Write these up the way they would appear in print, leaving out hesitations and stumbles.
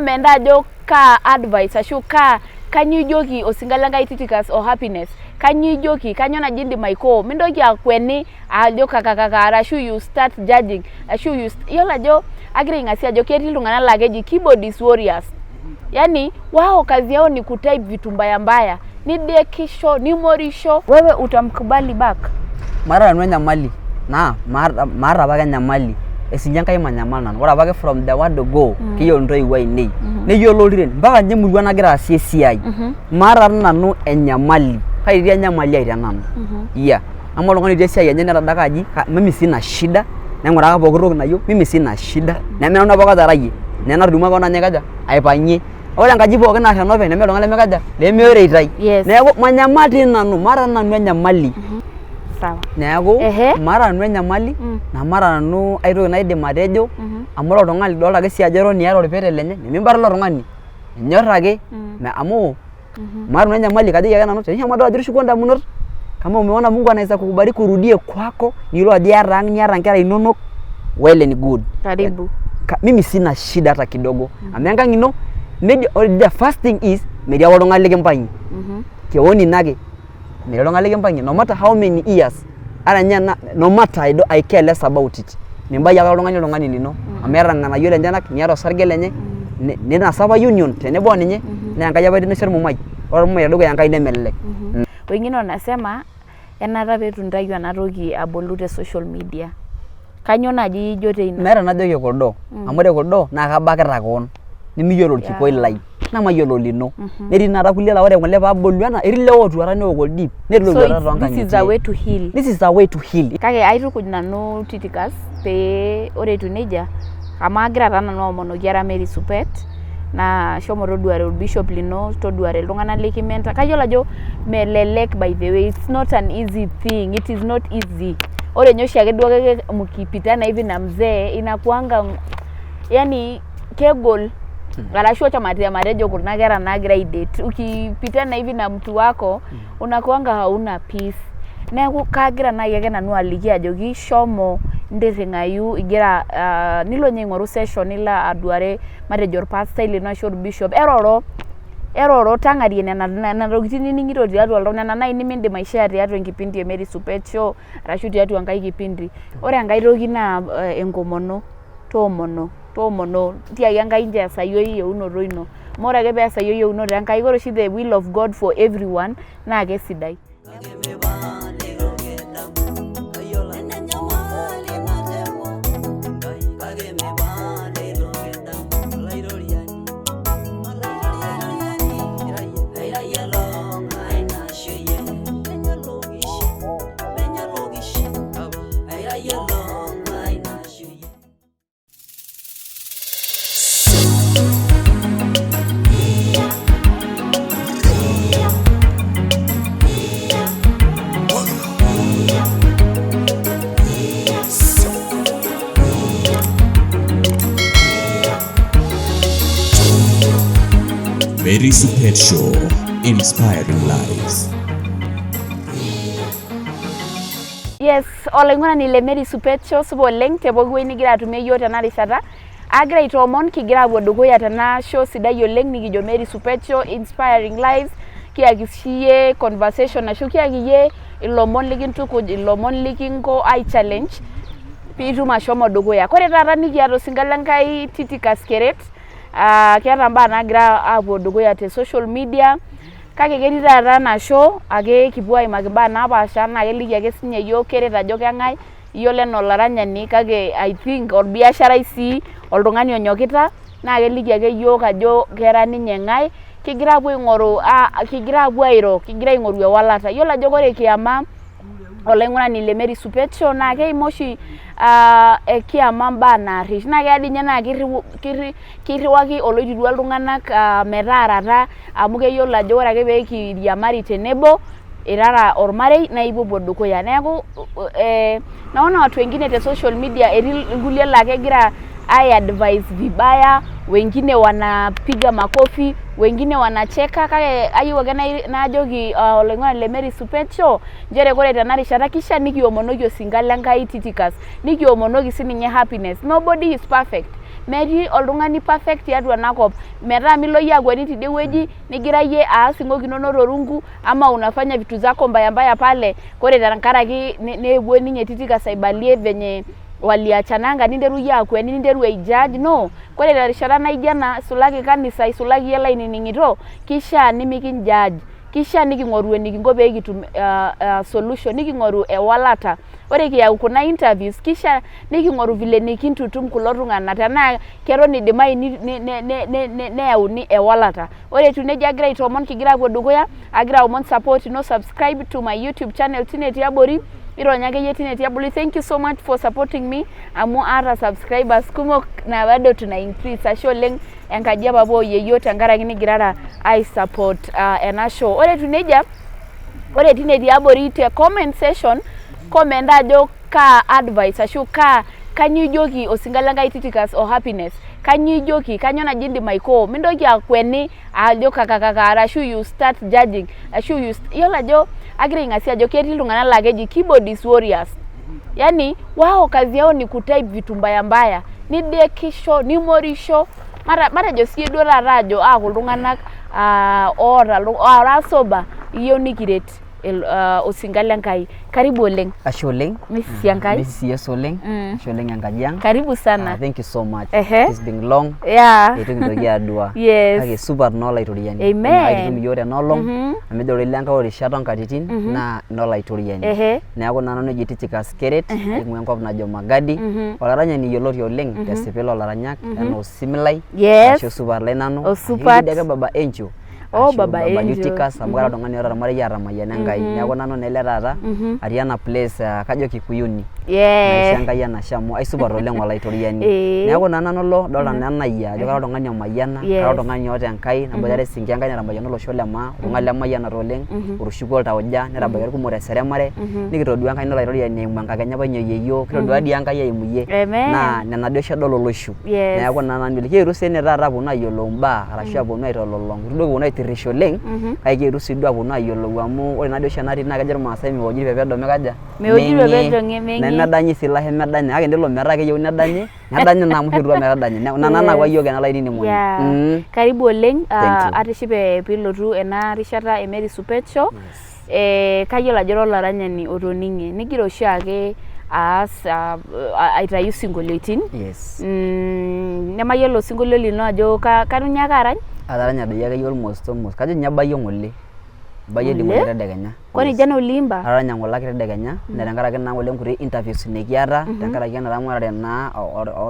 Menda ajo kaa advice ashu kaa kanyoo ijoki osinka lenkai Tychicus o Happiness, kanyoo ijoki, kanyoo naji indim aikoo, mintoki akweni ajo kakakaka arashu you start judging ashu you iyiolo ajo agira aing'asia ajo ketii iltung'anak laa keji keyboardist warriors, yaani wao kazi yao ni kutype vitu mbaya mbaya, nidekisho nimorisho, wewe utamkubali back? Maata nanu enyamali naa maata apake enyamali esinye Enkai manyamal nanu ore apake from the word go kiyiolo intoiwuo ainei neyiolo oltiren mpaka ninye emurua nagira aasie esiai maata nanu enyamali kai etii enyamali ai tenanu yeah amaa oltung'ani otii esiai enye netadaka aji mimi sina shida naing'uraka pooki toki nayieu mimi sina shida neme nanu apake otarayie nena natudumua kewon anya aikaja aipang'ie ore enkaji pookin naar enopeny nemeeta oltung'ani lemikaja lemeoreitai neeku manyamal tii nanu maata nanu enyamali. Sawa. Neeku maata nanu enyamali namaata nanu ai toki naidim atejo amu ore oltung'ani lidolta ake sii ajo eton iyata orpete lenye nimibata ilo tung'ani inyorr ake amu maata nanu enyamali kajoki ake nanu tenishomo adol ajo etushukuo indamunot kama umeona Mungu anaweza kukubariki urudie kwako niyiolou ajo iyata ang' niata inkera inonok well and good. Karibu. Mimi sina shida hata kidogo amu enkang' ino the first thing is metii apa oltung'ani likimpang'ie kewon ino ake metii oltung'ani likimpang'ie no matter how many years ata ninye ena no matter I care less about it mimbayie ake oltung'ani oltung'ani lino amu iyata irng'anayio lenyenak niata osarge lenye ninasa apa union tenebo oninye naa Enkai apa etenosie ormumai ore ormumai tedukuya Enkai nemelelek. Wengine wanasema enaata pee eitu intayu ena toki abolu te social media. Kainyoo naaji ijo teina? Meeta enajoki kuldo amu ore kuldo naa kabakita kewon nimiyiolo orkikuoi lai nemayiolo olino netii tenakata kulie laa ore ng'ole paabolu ena etii ilewa ootuata neok oldip netii ilootuata toonkang'itie. This is a way to heal. This is a way to heal. Kake aitukuj nanu Tychicus pee ore etiu nejia amu agira taa nanu aomonoki ara Mary Supet naa shomo toduare olbishop lino, toduare iltung'anak likimentor. Kayiolo ajo melelek by the way, it's not an easy thing, it is not easy. Ore ninye oshiake duo ake mkipitana hivi na mzee inakuanga yani kegol arashu acha matejo kuna kera naagira ai date ukipitana hivi na mtu wako unakuanga hauna peace. Neeku kagira naaji ake nanu aliki ajoki shomo ntirring'ayu igira nilo ninye aing'oru session nilo aduare matejo orpastai lino ashu orbishop eroro eroro tang'arie nena nena tokitin nining'ito tiatua oltau nena naaji nimiindim aishare tiatua enkipindi e Mary Supet Show arashu tiatua enkae kipindi. Ore enkae toki naa enkomono, toomono toomono tiaki Enkai nchoo eesayu eyieunoto ino amu ore ake pee eesayu eyieunoto Enkai ore oshi the will of God for everyone naa kesidai. Mary Supet Show, inspiring lives. Yes, olaing'urani le Mary Supet Show, supa oleng te pooki wueji nigira atumie iyiook tena rishata. Agira aitoomon kigira aapuo dukuya tena show sidai oleng nikijo Mary Supet Show inspiring lives, kiyaki siyie conversation ashu kiyaki iyie ilomon likintukuj, ilomon likinko ai challenge piitum ashomo dukuya. Kore taata nikiata osinka le Nkai Tychicus Keret, keeta imbaa naagira aapuo dukuya te social media kake ketii taata ena show ake kipuo aimaki imbaa napaasha naa keliki ake sinye iyiook keret ajo keng'ae iyiolo enaa olaranyani kake I think orbiasharai sii oltung'ani onyokita naa keliki ake iyiook ajo kera ninye ng'ae kigira aapuo aing'oru kigira aapuo airo kigira aing'oru ewalata iyiolo ajo ore kiama olaing'urani le Mary Supet Show naa keimaa oshi kiama imbaa naarrish naa keya dii ninye naa kirriwaki oloitirua iltung'anak metaarata amu keyiolo ajo ore ake pee kiriamari tenebo irara ormarei naa ipuopuo dukuya. Neeku naona watu wengine te social media etii irkulie laa kegira ai advise vibaya, wengine wanapiga makofi, wengine wanacheka kake ayieu ake najoki oloing'oni le Mary Supet Show nchere ore tena rishata kishaa nikiomonoki osinka le Nkai Tychicus, nikiomonoki sininye Happiness. Nobody is perfect. Metii oltung'ani perfect tiatua ena kop metaa milo iyie akueni tidie wueji nigira iyie aas ing'oki inonok torungu ama unafanya vitu zako mbaya mbaya pale. Kore tenkaraki neewuo ninye Titikas aibalie venye waliachananga ninteru iyie akueni ninteru aijudge no. Kore terishata naijo ena isulaki kanisa isulaki iyie lainining'ito kishaa nimikinjudge. Kishaa niking'oru enikinko pee kitum solution niking'oru ewalata. Ore kiyau kuna interviews kishaa niking'oru vile nikintutum kulo tung'anak tenaa keton idimayu neyauni ewalata. Ore etiu nejia agira aitoomon kigira apuo dukuya, agira aomon support ino subscribe to my YouTube channel tine tiabori ironya akeyie tine tiabori. Thank you so much for supporting me amu aata subscribers kumok na bado tuna increase. Ashe oleng enkaji e papa oyieyio tenkaraki nigirara ai support ena show. Ore etiu nejia, ore tine tiabori te comment section comment ajo kaa advice ashu kaa kanyoo ijoki osinka lenkai Titikas o Happiness, kanyoo ijoki, kanyoo naji indim aikoo, mintoki akweni ajo kakakaka arashu you start judging ashu you iyiolo ajo agira aing'asia ajo ketii iltung'anak laa keji keyboardist warriors, yaani wao kazi yao ni kutype vitu mbaya mbaya, nidekisho nimorisho, matejo siyie duo taata ajo aaku iltung'anak oota oora sober iyieu nikiret osinka le Nkai. Karibu oleng. Ashe oleng. Misisi Enkai. Misisi Yesu oleng. Ashe oleng enkaji ang. Karibu sana. Thank you so much. Ehe. It's been long. Yeah. Eitu kintoki adua. Yes. Kake supat naa Olaitoriani. Amen. Aitutum iyiook tena olong. Amu ejo ororei le Enkai ore irishat onkatitin naa inolaitoriani. Ehe. Neeku naa nanu eji Tychicus Keret aing'ua enkop najo Magadi. Olaranyani yioloti oleng tesipil oolaranyak enaa osimilai. Yes. Ashu osupat lai nanu. Osupat. Ashu ake Baba Encho. Oh, Ashu Baba Baba Angel. Eutychus amu kara oltung'ani oota ormarei atamayiana Enkai. Neeku nanu naa ele taata atii ena place kajo Kikuyuni. Yeah. Naisho Enkai enashe amu aisupat oleng Olaitoriani. Eh. Neeku naa nanu ilo dolta naa enayia ajo kara oltung'ani omayiana, Yes. kara oltung'ani oota Enkai naboitare sii Enkai netamayiana olosho le maa, oltung'ani lemayianata oleng, otushukuo iltauja, netabakia irkumok teseremare, nikitodua Enkai Olaitoriani eimu enkakenya apa ino yieyioo, kitodua dii Enkai eimu iyie. Amen. Naa nena dii oshi edol olosho. Yes. Neeku naa nanu kiyetu sii ene taata aponu ayiolou imbaa arashu aponu aitololong, itu duo kiponu aitirrish oleng kake kiyetu sii duo aponu ayiolou amu ore naa dii oshi ena tit naa kejo irmaasai meoji irpepedo mikaja Meoji irpepedo meng'e. Nemedanyi sii ilasho medanya kake tenelo metaa keyieuni nedanyi nedanyi naa amu ishorutua metadanyi. Neeku ina naa nayawua iyiook ena olainining'oni. Yeah. Karibu oleng. Thank you. Atishipe piilotu ena rishata e Mary Supet Show. Kayiolo ajo ira olaranyani otoning'e nigira oshiake aas aitayu isinkolioitin. Yes. Nemayiolo osinkolio lino ajo kanu inyaaka arany? Ataranya doi akeyie almost almost kajo ninye abayie ng'ole. Abayie dii ng'ole tedekenya. Kwani jana uliimba? Ataranya ng'ole ake tedekenya naa tenkaraki naa ng'ole nkuti interviews nikiata tenkaraki ena ramatare naa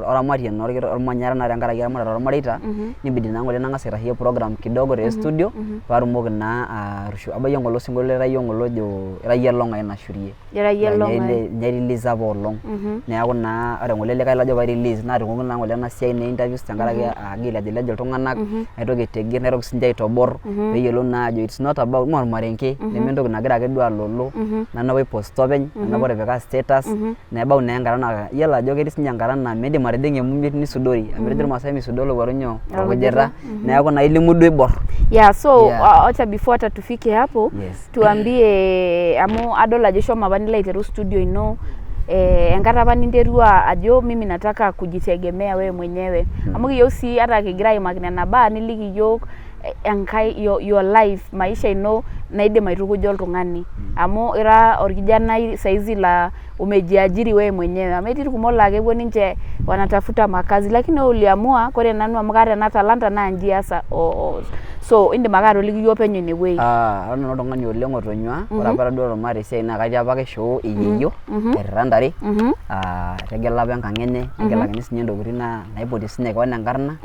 oramatie naa ormanyara naa tenkaraki eramatare ormareita nibidi naa ng'ole nang'as aitasheyie program kidogo te studio paatumoki naa atushu abayie ng'ole osinkolio laitayio ng'ole ojo ira iyie elong'ai nashurie. Ira iyie elong'ai. Ninye airelease apa olong. Neeku naa ore ng'ole likae lajo pee airelease naatung'uoki naa ng'ole ena siai naa interviews tenkaraki agira ailejilej iltung'anak naitoki aitigir naitoki sinche aitobor peeyiolou naa ajo it's not about mee ormarenke neme entoki nagira ake duo alolo nanu apa aiposta openy nanu apa otipika status nebau naa enkata naa iyiolo ajo ketii sinye enkata naa miidim atijing'a emumiet nisudori amu etejo irmaasai misudoo olowuaru nyoo orkujita neeku naa ilimu duo iborr. Yeah, so Yeah. Wacha before hata tufike hapo Yes. tuambie amu adol ajo ishomo apa nilo aiteru studio ino enkata apa ninterua ajo mimi nataka kujitegemea wewe mwenyewe amu kiyieu sii ata kigira aimaki nena baa niliki iyiok enkae your life maisha ino naidim aitukuja oltung'ani amu ira orkijanai saizi la umejiajiri wewe mwenyewe amu etii irkumok laa kepuo ninche wanatafuta makazi lakini wewe uliamua kore nanu amu kaata ena talanta naa inji aas so indim ake atoliki iyiok penyo ine wueji. Ara nanu oltung'ani oleng otonyua ore apa atadua maata esiai naa katii apake shoo eyieyio airrita ntare etegela apa enkang enye negelakini sinye intokitin naipotie sinye kewon enkarna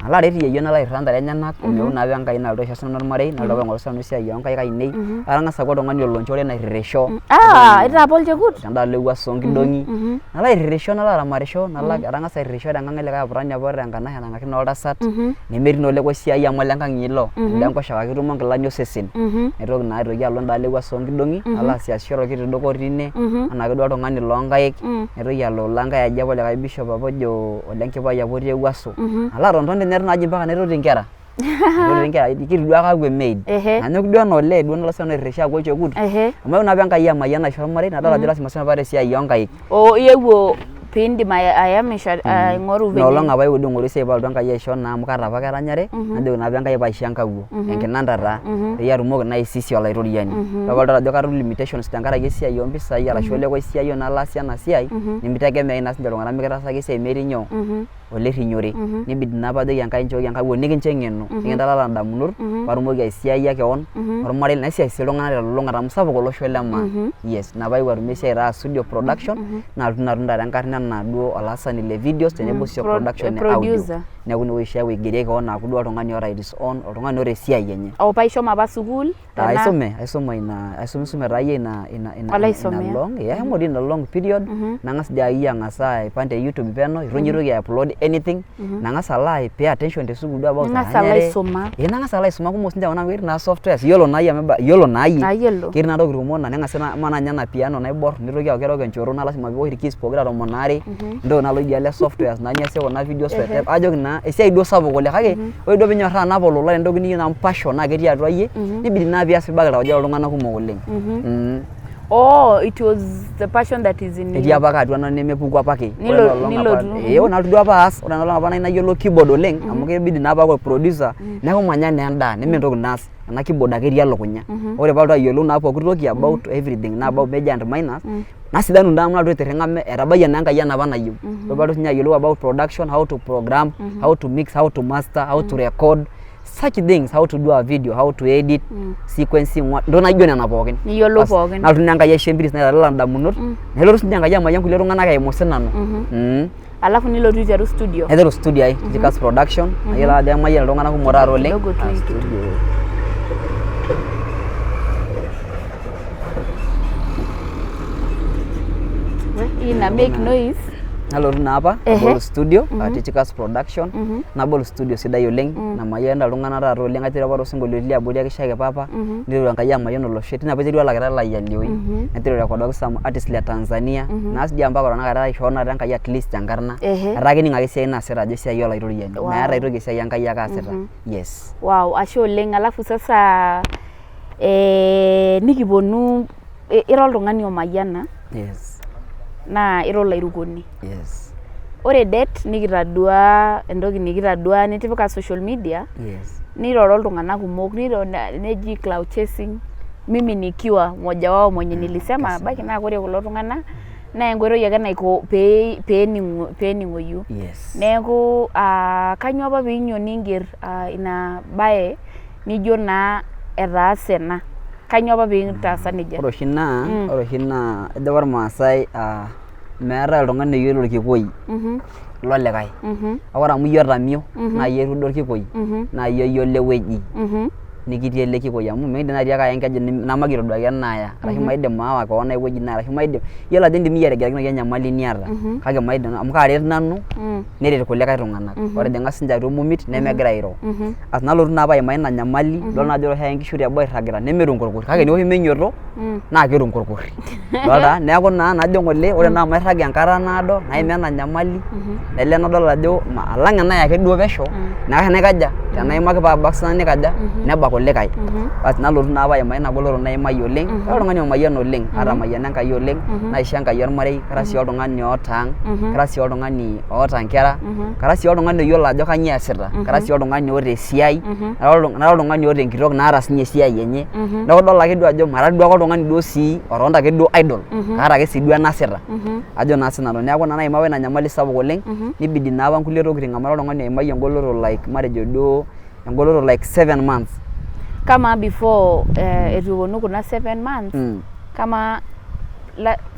nalo aret yieyio nalo airrita ntare enyenak omeu naa apa Enkai nalotu aisho sinanu ormarei nalotu aing'oru sinanu esiai onkaik ainei atang'asa aaku oltung'ani olo nchore nairritisho Ah, itaa apa olchekut? Tendalo ewuaso onkidong'i nalo airritisho nalo aramatisho nalo atang'asa airritisho tenkang elikae aputani apa oota enkanashe nang'aki naa oltasat nemetii naa olekosiayio amu olenkang inyi ilo enda enkoshoke ake itum onkilani osesen naitoki naa aitoki alo endaalo ewuaso onkidong'i nalo aasiasisho torkiti duka otii ine enaake duo oltung'ani loonkaik naitoki alo enkae aji apa olikae bishop apa ojo Ole Nkipai apa otii ewuaso nalo atonton tine tinaaji mpaka naitoti inkera. Naitoti inkera kiti duo ake aaku emaid nanyok duo enaa olee duo nalo sinanu airririsho aaku olchekut amu eewuo naa apa Enkai amayian aisho ormarei nadol ajo lasima sinanu paata esiai oonkaik. Oo iyewuo. Piindim ayamisha aing'oru Ina olong apa aewuo duo aing'oru esiai paalotu Enkai aisho naa amu kaata apake eranyare najoki naa apa Enkai paisho enkawuo enkinanda taa peyie atumoki naa aisisi olaitoriani. Ore paadol ajo katum limitations tenkaraki esiai oo mpisai arashu olekoisiayio naa laasie ena siai nemitegemeai naa sinche iltung'anak mikitaasaki esiai metii nyoo olerrinyore nibidi naa pajoki Enkai nchooki enkawuo nikincho eng'eno nikintalala indamunot patumoki aisiayia kewon ormarei naisiai sii iltung'anak telulung'ata amu sapuk olosho le maa. Yes ina paewuo atumie esiai taa studio production nalotu naa atum taata enkarna enaa duo olaasani le videos tenebo sii o production e audio. Neeku inewueji oshi aaku aigerie kewon aaku duo oltung'ani oota his own oltung'ani oota esiai enye. Oo paa ishomo apa sukuul? Aisume, aisuma ina aisumisume taa iyie ina ina ina long eh ashomo dii ina long period nang'as dii akeyie ang'as aipang te YouTube peno eitu ninye aitoki ai upload anything nang'as alo ai pay attention te sukuul duo about Ning'as alo aisuma. Eh nang'as alo aisuma kumok sinche kuna amu ketii naa softwares iyiolo naa iyie amu iyiolo naa iyie. Ayiolo. Ketii naa ntokitin kumok naa neng'asi naa amaa naa ninye ena piano naiborr nitoki aaku kerok enchoto naa lasima piiwosh irkeys pokira tomon aare nintoki naa alo idialo e softwares naa niasie kuna videos ajoki naa esiai duo sapuk oleng kake ore duo piinyorraa anap olola tentoki niyieu amu passion naa ketii atua iyie nibidi naa pias pibaiki iltauja loltung'anak kumok oleng. Oh, it was the passion that is in Etii you. apake atua nanu nemepuku apake. Ore Nilo- ena olong apa nilotu. ee ore nalotu duo apa aas ore ena olong apa nayieu nayiolou keyboard oleng amu kibidi naa paaku producer neeku manya naa endaa neme entoki naas ena keyboard ake etii elukunya. Ore paalotu ayiolou naa pooki toki about everything naa about major and minor nasidanu naa amu nalotu aitirring'a etabayie naa Enkai enapa nayieu. Ore paalotu sinye ayiolou about production, how to program, how to mix, how to master, how to record such things, how to do a video, how to edit, sequencing, ntokitin naijo nena pookin. Niyiolou Bas, pookin. Nalotu naa Enkai aisho empiris naitalala indamunot, nelotu sinye Enkai amayian kulie tung'anak eimu sinanu. Alafu nilotu aiteru studio. Naiteru studio ai, Jikas Production, nayiolo ajo emayian iltung'anak kumok taata oleng. Kidogo tu Ah, hii kitu. studio. Hii ina make noise. Nalotu naa apa abol studio atii Chikas Production nabol studio sidai oleng namayianita iltung'anak taata oleng aiteru apa tosinkolioitin liabori ake Shaake Papa niteru Enkai amayian olosho tine apa aiterua alakita lai alioi naiteru airekodoki some artists le Tanzania naas dii mpaka tenakata aishoo taata Enkai at least enkarna etaa kening ake esiai naasita ajo esiai olaitoriani meeta aitoki esiai Enkai ake aasita yes. Wow, ashe oleng. Alafu sasa nikiponu ira oltung'ani omayiana Yes. naa ira olairukoni. Yes. Ore det nikitadua entoki nikitadua nitipika social media Yes. niroro iltung'anak kumok niro neji cloud chasing mimi nikiwa mmoja wao mwenye nilisema ebaiki naa ore kulo tung'anak naa enkoitoi ake naiko pee peening'oyu. Yes. Neeku kanyoo apa piinyio niinger ina baye nijo naa etaase ena? Kanyoo apa piintaasa nejia? Ore oshi naa, ore oshi naa ejo apa irmaasai meetae oltung'ani oyiolo orkikuei lolikae. Kake ore amu iyie otamio naa iyie otuudo orkikuei naa iyie oyiolo ewueji nikitii ele kikuei amu mikiindim naaji atiaka aya enkeju nemagira aitoduaki enaaya arashu maidim aawa kewon ai wueji arashu maidim, iyiolo ajo iindim iyie ategelakinoyu enyamali niata kake maidim amu kaaret nanu neret kulikae tung'anak otijing'a sinche atua emomit nemegira airo. As nalotu naa apa aimaa ina nyamali idol naa ajo ore oshiake nkishu teboo irragita nemetum nkurrkuri kake eneoshi meinyoto naa ketum nkurrkuri idolta neeku naa najo ng'ole ore naa amu airraga enkata naado naimaa ena nyamali nelo nadol ajo alang enaya ake duo pesho naikash naikaja tenaimaki paabak sinanu nikaja nebak kulikae basi nalotu naa apa aimaa ina goloto naimayie oleng kara oltung'ani omayiana oleng atamayiana Enkai oleng naishoo Enkai ormarei kara sii oltung'ani oota ang kara sii oltung'ani oota nkera kara sii oltung'ani oyiolo ajo kanyoo easita kara sii oltung'ani oota esiai nara oltung'ani oota enkitok naata sinye esiai enye neeku idol ake duo ajo mara duo ake oltung'ani duo sii otonita ake duo idle kaata ake sii duo enasita ajo naa sinanu neeku ina naimaa apa ina nyamali sapuk oleng nibidi naa apa nkulie tokitin amu ara oltung'ani oimayie engoloto like matejo duo engoloto like 7 months. Kama before eitu eponu kuna 7 months, kama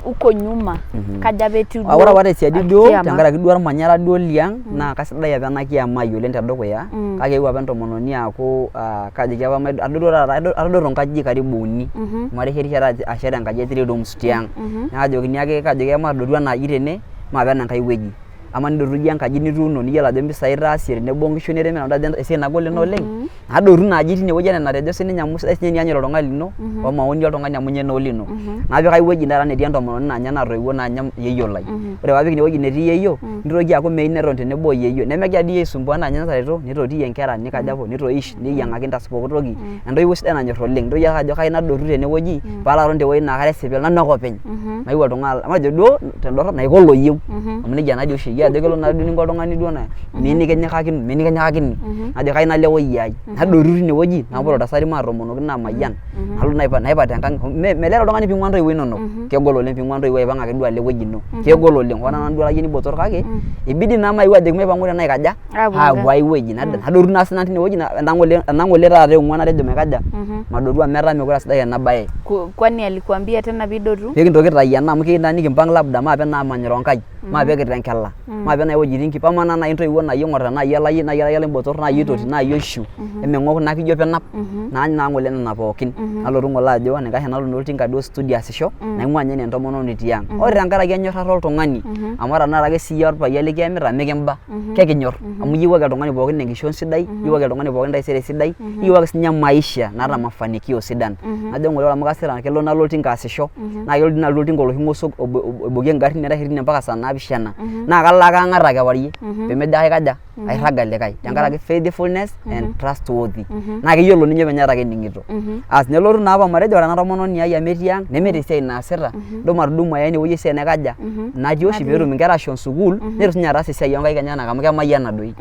huko nyuma kaja apa etiu Ah, ore apa tesiadi duo kiama? Tenkaraki duo ormanyara duo liang naa kasidai apa ena kiama ai oleng tedukuya kake eewuo apa entomononi aaku kajoki apa atadotuo taata atadoto nkajijik karibu uni amu ateshetishe ashet enkaji e three rooms tiang. Naajokini ake kajoki ake matadotu ena aji tene maape enankae wueji. Ama nidotu iyie enkaji nituuno niyiolo ajo impisai itaasie tenebo onkishu nitimira nidol ajo esiai nagol ina oleng. Nadotu ina aji tine wueji enaa enatejo sininye amu sidai sininye enianyit oltung'ani lino o maoni oltung'ani amu ninye naa olino. Napik ai wueji taata netii entomononi naa ninye natoiwuo naa ninye yeyio lai. Ore paapik ine wueji netii yeyio nitoki aaku meyieu neton tenebo o yeyio nemegira dii aisumbua naa ninye natareto nitotiyie inkera nikaja nitoish neyiang'aki intaas pooki toki entoiwuoi sidai nanyorr oleng. Nitoki ake ajo kayieu nadotu tenewueji paalo aton tewueji naa kara esipil nanu ake openy. Mayieu oltung'ani matejo duo tendorrop naiko oloyieu amu nejia naa dii oshi eji ajo kelo naa duo ninko oltung'ani duo naa miyieu nikinyikakini miyieu nikinyikakini najo kayieu nalo ewueji ai nadotu tine wueji napot oltasati maatomonoki namayian nalo naipat enkang melelek oltung'ani ping'ua intoiwuo inonok kegol oleng ping'ua intoiwuo aipang ake duo alo ewueji ino kegol oleng hoo nanu duo olayioni botor kake ibidi naa maeu ajoki maipang'u tenaa aikaja aapuo ai wueji nadotu naa sinanu tine wueji ena ng'ole taata e ong'uan natejo maikaja madotu amu etaa mekure aa sidai ena baye. Kwani alikuambia tena pidotu? Pekintoki aitayu ena amu keyieu naa nikimpang labda maape naa amanyita Enkai maape Kitengela maape nai wuejitin amaa nai intoiwuo naa iyie oing'orita naa iyie olayie naa iyie olbotor naa iyie oitoti naa iyie oishiu emeng'ok naa kijo pinap naany naa ng'ole nena pookin nalotu ng'ole ajo enaikash enalo naa oltinka duo studio aasisho naing'ua ninye enaa entomononi tiang. Ore tenkaraki enyorrata oltung'ani amu ore tenakata ake siyie orpayian likiyamita mikimba kekinyorr amu iyiewuaki oltung'ani pookin enkishon sidai iyiewuaki oltung'ani pookin entaisere sidai iyiewuaki sininye maisha naata mafanikio sidan. Najo ng'ole ore amu kasira kelo nalo oltinka aasisho naa kelo dii nalotu oltinka oloshi ng'osok oibokie ingarrin metaa teine mpaka saa naapishana naa kalo ake ang'ar akewarie pemejo ake aikaja airrag olikae tenkaraki faithfulness and trustworthy naa keyiolo ninye openy ata kening'ito. As nelotu naa apa matejo ore ena tomononi ai amu etii ang nemeeta esiai naasita idim atudumu aya inewueji esiai naikaja natii oshi peetum inkera ashom sukuul netum sininye ataasa esiai onkaik enyenak amu kemayiana doi.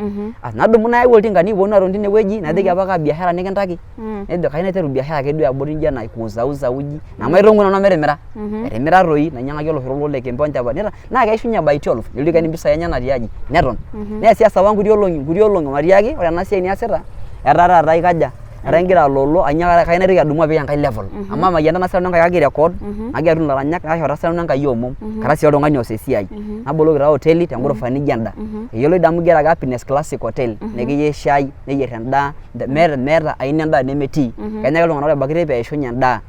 As nadumu nayau oltinka nikiponu atoni tinewueji najoki apa kaa biashara nikintaki nejo kayieu naiteru biashara ake duo eabori nijo ena kuuzauza uji nemaitong'u nanu metimira etimira toi nainyang'aki oloshoro le kembe onchapatini naa keishunye by 12 nelotu aikeni impisai enyenak tiaji neton neesiasa apa nkuti olong'i nkuti olong'i matiaki ore ena siai niasita etaa taata ikaja etaa ingira aloolo kayieu naitoki adumu apik enkae level amu amayian ena siai nanu kagira airecord nagira atum ilaranyak naisho taata sinanu Enkai omom kara sii oltung'ani oos esiai naboloki taa hoteli te ghorofa nijo enda eyioloi dii amu igero ake Happiness Classic Hotel nekiyier shai neyier endaa meeta meeta aina endaa nemetii kenya ake iltung'anak ore ebaiki teipa eishunye endaa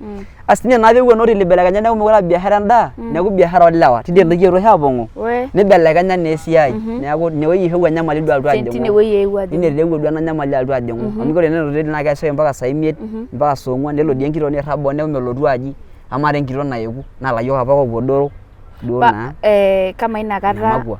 Asi tine naa peewuo ena oteli aibelekenya neeku mekure aa biashara endaa neeku biashara oolewa tidie nikiewuo oshi aapong'u nibelekenya naa esiai neeku inewueji eewuo enyamali duo alotu ajing'u. Tine wueji eewuo ajing'u. Tine eewuo duo ena nyamali alotu ajing'u amu ore ena oteli naa keesisho mpaka saa imiet mpaka saa ong'uan nelo dii enkitok nirrag boo neeku melotu aji amaa taa enkitok naeku naa ilayiok apa ake oopuo duo naa. Kama ina kata. Kemakua.